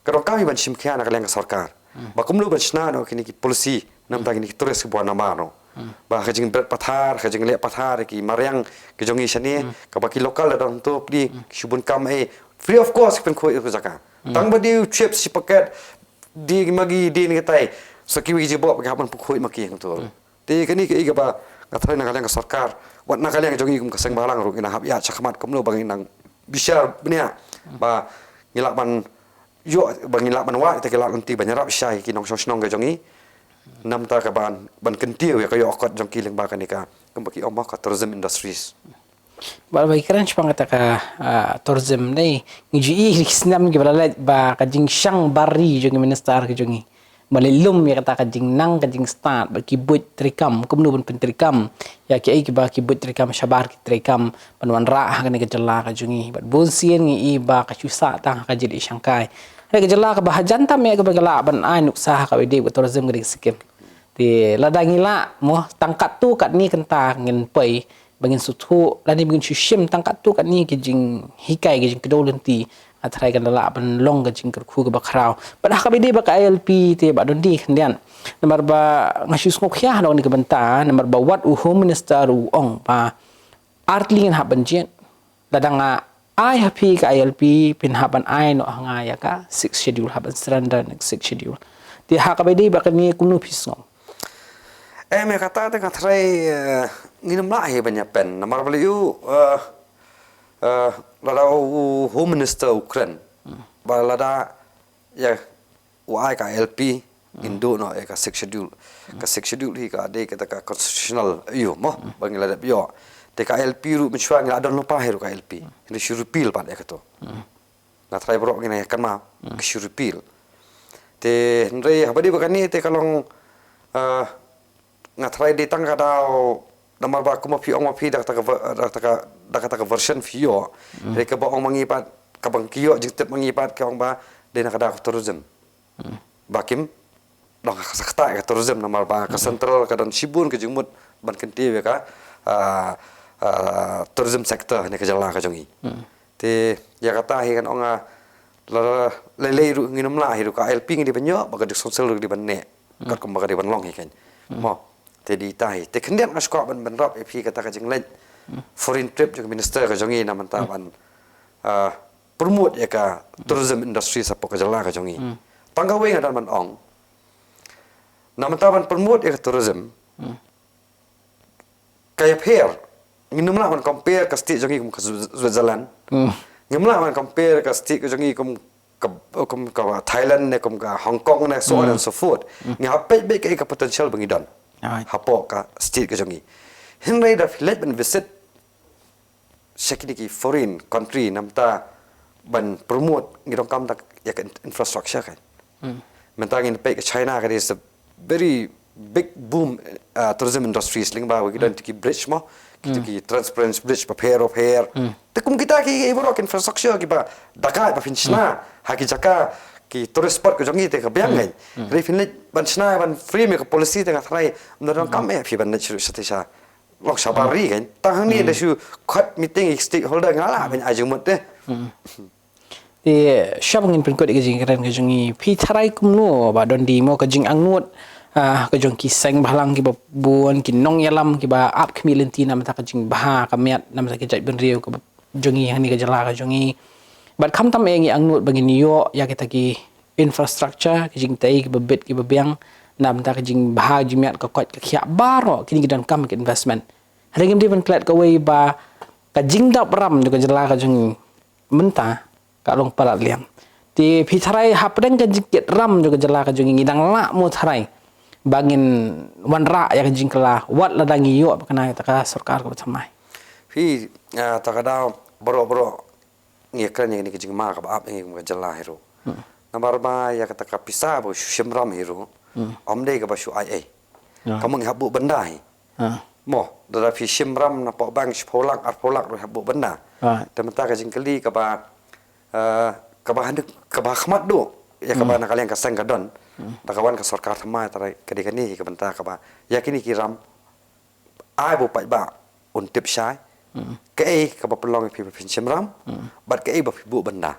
ka donkam hi ban shim khia na ka liang ka sorkar. Ba kumno ban shna noh kine ki policy namar kine ki tourist kiba wan nabar noh. Ba ka jingbret pathar, ka jingleh pathar ki mariang ki jong ngi shane, kaba ki local la dang to pli ki shu bun kam, eh, free of cost ki pynkhuid ïa ka jaka. Tang ba dei u chips shi paket, dei ki Maggi, dei ne katai, sa kiwei ki jingboh ba ki hap ban pynkhuid ma ki hangto. Te kane kaei kaba nga tharai na ka liang ka sorkar, wat na ka liang jong ngi kum ka seng bhalang ruh ngi nang hap ïaid shakhmat kumno ba ngi nang bishar bniah ba ngi lah ban ïoh, ba ngi lah ban wad, te ki lah lynti ban ïarap shai ki nongshong shnong ka jong ngi. Namar ka ban, ban kyntiew ïa ka ïoh kot jong ki lyngba kane ka, kumba ki ong mo, ka tourism industries. Bad ba ngi kren shaphang kata ka, ah, tourism ne, ngi ju i ki snem kiba la leit ba ka jingshang bar ri jong ki minister ki jong ngi Ba leh lum ïa kata ka jingnang ka jingstad bad ki buit treikam, kumno ban pyntreikam ïa kiei kiba ki buit treikam shabar ki treikam ban wanrah ha kane ka jylla ka jong ngi. Bad bun sien ngi i ba ka shu sah tang ha ka jingïashangkai. Hynrei ka jylla kaba hajan tam ïa kaba ka lah ban ai nuksa ha kaba ïadei bad tourism ka dei ka Sikkim. Te lada ngi lah mo tang katto katne kynta ngin poi ba ngin sngewthuh lane ba ngin shu shim tang katto katne ki jinghikai ki jingkdew lynti, nga tharai kan da lah ban long ka jingkyrkhu kaba khraw. Bad ha kaba ïadei bad ka I L P te Bah Dundee khyndiat. Namar ba nga shu sngewkhia ha kane ka bynta namar ba wat u Home Minister u ong ba ar tylli ngin hap ban jied. Lada nga ai ha phi ka I L P phin hap ban ai noh ha nga ïa ka Sixth Schedule, hap ban surrender na ka Sixth Schedule. Te ha kaba ïadei bad kane kumno phi sngew? Em, ïa kata te nga tharai, eh, ngin ym lah hi ban ïa pen namar ba lei u, eh, eh, lada u Home Minister u kren ba lada ïa u ai ka I L P, ngin duh noh ïa ka Sixth Schedule. Ka Sixth Schedule hi ka dei kata ka constitutional ïa u mo ba ngi la dep ïoh. Te ka I L P ruh mynshuwa ngi la don lypa hi ruh ka I L P, ngi shu repeal pat ïa kato. Nga tharai baroh ngin ïa kynmaw ka shu repeal. Te hynrei haba dei ba kane te ka long, eh, nga tharai dei tang ka daw namar ba kumba phi ong ma phi da kata ka ver-, da kata ka, da kata ka version phi ïoh. Hynrei kaba ong ma ngi pat, kaba ki ïoh jingtip ma ngi pat ka ong ba dei na ka daw ka tourism. Ba kim dang ha ka sa kata ka tourism namar ba ka central ka don shibun ka jingmut ban kyntiew ïa ka, ah, ah, tourism sector ne ka jylla ka jong ngi. Te ïa kata hi kan ong, ah, la, la, lei lei ruh ngin ym lah hi ruh ka I L P ngi dei ban ïoh, ba ka District Council ruh dei ban neh. Katkum ba ka dei ban long hi kan. Mo. Te dei ta hi. Te khyndiat nga sngewkwah ban, ban rap ïa phi kata ka jingleit foreign trip jong ka minister ka jong ngi na mynta ban, ah, promote ïa ka tourism industry hapoh ka jylla ka jong ngi. Tang kawei nga dang ban ong. Na mynta ban promote ïa ka tourism. Ka ïapher. Ngim lah ban compare ka state jong ngi kum ka Swi-, Switzerland. Ngim lah ban compare ka state ka jong ngi kum ka, kum ka Thailand ne kum ka Hong Kong ne so on and so forth. Ngi hap peit beit ka, ka potential ba ngi don. Right. Hapoh ka state ka jong ngi. Hynrei da phi leit ban visit sha kine ki foreign country na mynta ban promote ngi donkam da ïa ka in-, infrastructure kan. Mynta ngin peit ka China ka dei is a very big boom, uh, tourism industries lyngba ki don ki bridge mo, ki, ki Trans Pyrmont Bridge bapher bapher. Te kum kita ki, ki baroh ki infrastructure kiba da kaba phin shna ha ki jaka ki tourist spot ka jong ngi te ka biang kan. Hynrei phin leit ban shna ban frame ïa ka policy te nga tharai ym donkam eh phi ban leit shuh shatei sha long shabar ri kan. Tang hangne da shu khot meeting ïa ki stakeholder nga lah ban ai jingmut te. Te shwa ba ngin pynkut ïa ka jingkren ka jong ngi, phi tharai kumno Bah Dundee mo ka jingangnud, ah, ka jong ki seng bhalang kiba bun, ki nongïalam kiba ap khmih lynti na mynta ka jingbha ka miat na mynta ka jaitbynriew ka jong ngi hangne ka jylla ka jong ngi. Bad khamtam eh ngi angnud ba ngin ïoh ïa kita ki infrastructure, ki jingtei kiba bit kiba biang na mynta ka jingbha jingmiat ka koit ka khiah baroh kine ki donkam ka investment. Hynrei ngim dei ban klet kawei ba ka jingdap ram jong ka jylla ka jong ngi mynta ka long palat liang. Te phi tharai hapdeng ka jingkit ram jong ka jylla ka jong ngi ngi dang lah mo tharai ba ngin wanrah ïa ka jingkylla wat lada ngi ïoh ba kane ka sorkar kaba thymmai. Phi, ah, ta ka daw baroh baroh ngi kren ïa kane ka jingma kaba ap ïa ngi kum ka jylla hi ruh. Namar ba ïa kata ka pisa ba shu shim ram hi ruh. Ym dei kaba shu ai ei. Ka mut ngi hap buh bynda hi. Mo, da da phi shim ram na poh bank shiphew lak arphew lak ruh hap buh bynda. Te mynta ka jingkylli kaba, eh, kaba handik kaba khmat duh ïa kaba na ka liang ka seng ka don. Da ka wan ka sorkar thymmai tharai ka dei kane hi ka bynta kaba ïa kine ki ram ai ba u paidbah un tip shai. Kaei kaba pynlong ïa phi ba phin shim ram bad kaei ba phi buh bynda.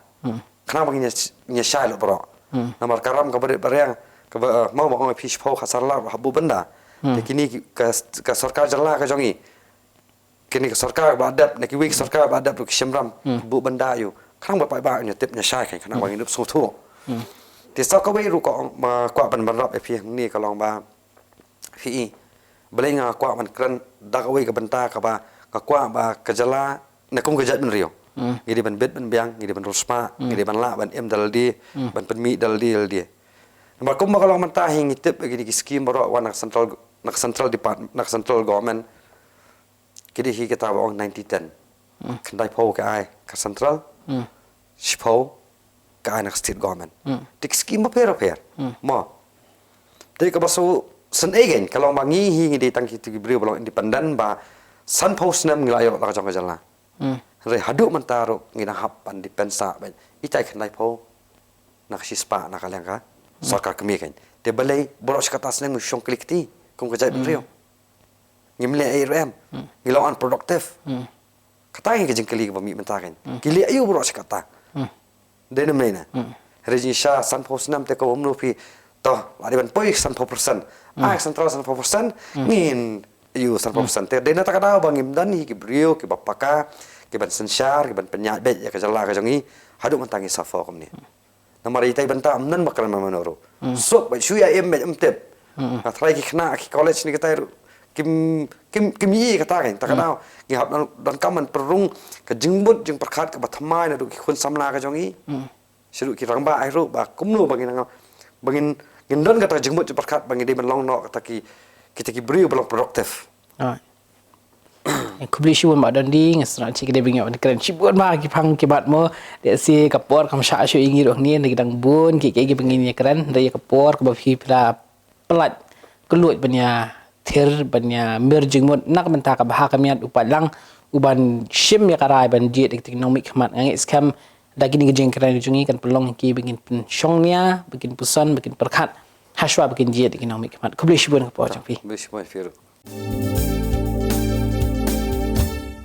Khnang ba ngin ïa, ngin ïa shai lut baroh. Namar ka ram kaba rit ba riang kaba, eh, mo ba ong ïa phi shiphew khatsan lak ruh hap buh bynda. Te kine ki, ka, ka sorkar jylla ka jong ngi, kine ka sorkar ba dep ne kiwei ki sorkar ba dep ruh ki shim ram buh bynda ïa u. Khnang ba paidbah un ïa tip un ïa shai kan khnang ba ngin ïa sngewthuh. Te sa kawei ruh ka ong ba kwah ban ban rap ïa phi hangne ka long ba phi i. Balei nga kwah ban kren da kawei ka bynta kaba nga kwah ba ka jylla ne kum ka jaitbynriew ngi dei ban bit ban biang, ngi dei ban rung sma, ngi dei ban lah ban im da lade, ban pynmih da lade da lade. Namar kumba ka long mynta hi ngi tip ïa kine ki skim baroh wan na ka central, na ka central depart, na ka central government. Ki dei hi kita ba ong ninety ten. Khyndaiphew ka ai ka central. Shiphew ka ai na ka state government. Te ki skim bapher bapher. Mo. Te kaba shu sngewsih kein ka long ba ngi hi ngi dei tang kito ki briew ba long independent ba sanphew snem ngi la ïoh la ka jong ka jylla. Hmm. Hynrei haduh mynta ruh ngi dang hap ban depend sa bad itai khyndai phew na ka shispah na ka liang ka sorkar kmie kein. Te balei baroh shi katta snem ngi shong kylli kti kum ka jaitbynriew. Ngim leh ei ruh em. Ngi long unproductive. Hmm. Kata hi ka jingkylli kaba mih mynta kein. Hmm. Ki leh aïu baroh shi katta. Hmm. Dei ne em dei na. Hmm. Hynrei jingshisha sanphew snem te kumno phi to la dei ban poi sanphew percent. Ai central sanphew percent. Ngin aïu sanphew percent te dei na kata ka daw ba ngim don hi ki briew kiba paka kiban synshar kiban pynïaid beit ïa ka jylla ka jong ngi. Haduh mynta ngi suffer kumne. Namar itai bynta ym don ba kren mano mano ruh. Suk bad shu ïa im bad ym tip. Nga tharai ki khynnah ki college ne kitai ruh kim kim kim ïohi kata kein. Ta ka daw ngi hap don, donkam ban pynrung ka jingmut jingpyrkhat kaba thymmai naduh ki khun samla ka jong ngi. Sha ruh ki rangbah ai ruh ba kumno ba ngin nang ba ngin ngin don kata ka jingmut jingpyrkhat ba ngin dei ban long noh kata ki kita ki briew ba long productive. Alright. Khublei shibun Bah Dundee, nga sngew shi ka dei ba ngi ïoh ban kren shibun ba ki phang ki mat mo. Te shi ka por kam shah shuh ïa ngi ruh hangne, te ki dang bun ki ki ki ba ngin ïa kren, te ïa ka por kaba phi phi la pynlait kylluid ban ïa thir ban ïa mir jingmut na ka bynta ka bha ka miat u paidlang u ban shim ïa ka rai ban jied ïa ki nongmihkhmat. Nga ngeit skhem da kine ki jingkren jong ngi kan pynlong ïa ki ba ngin pynshong nia, ba ngin pynsan, ba ngin pyrkhat hashwa ba ngin jied ïa ki nongmihkhmat. Khublei shibun ka por jong phi. Khublei shibun phi ruh.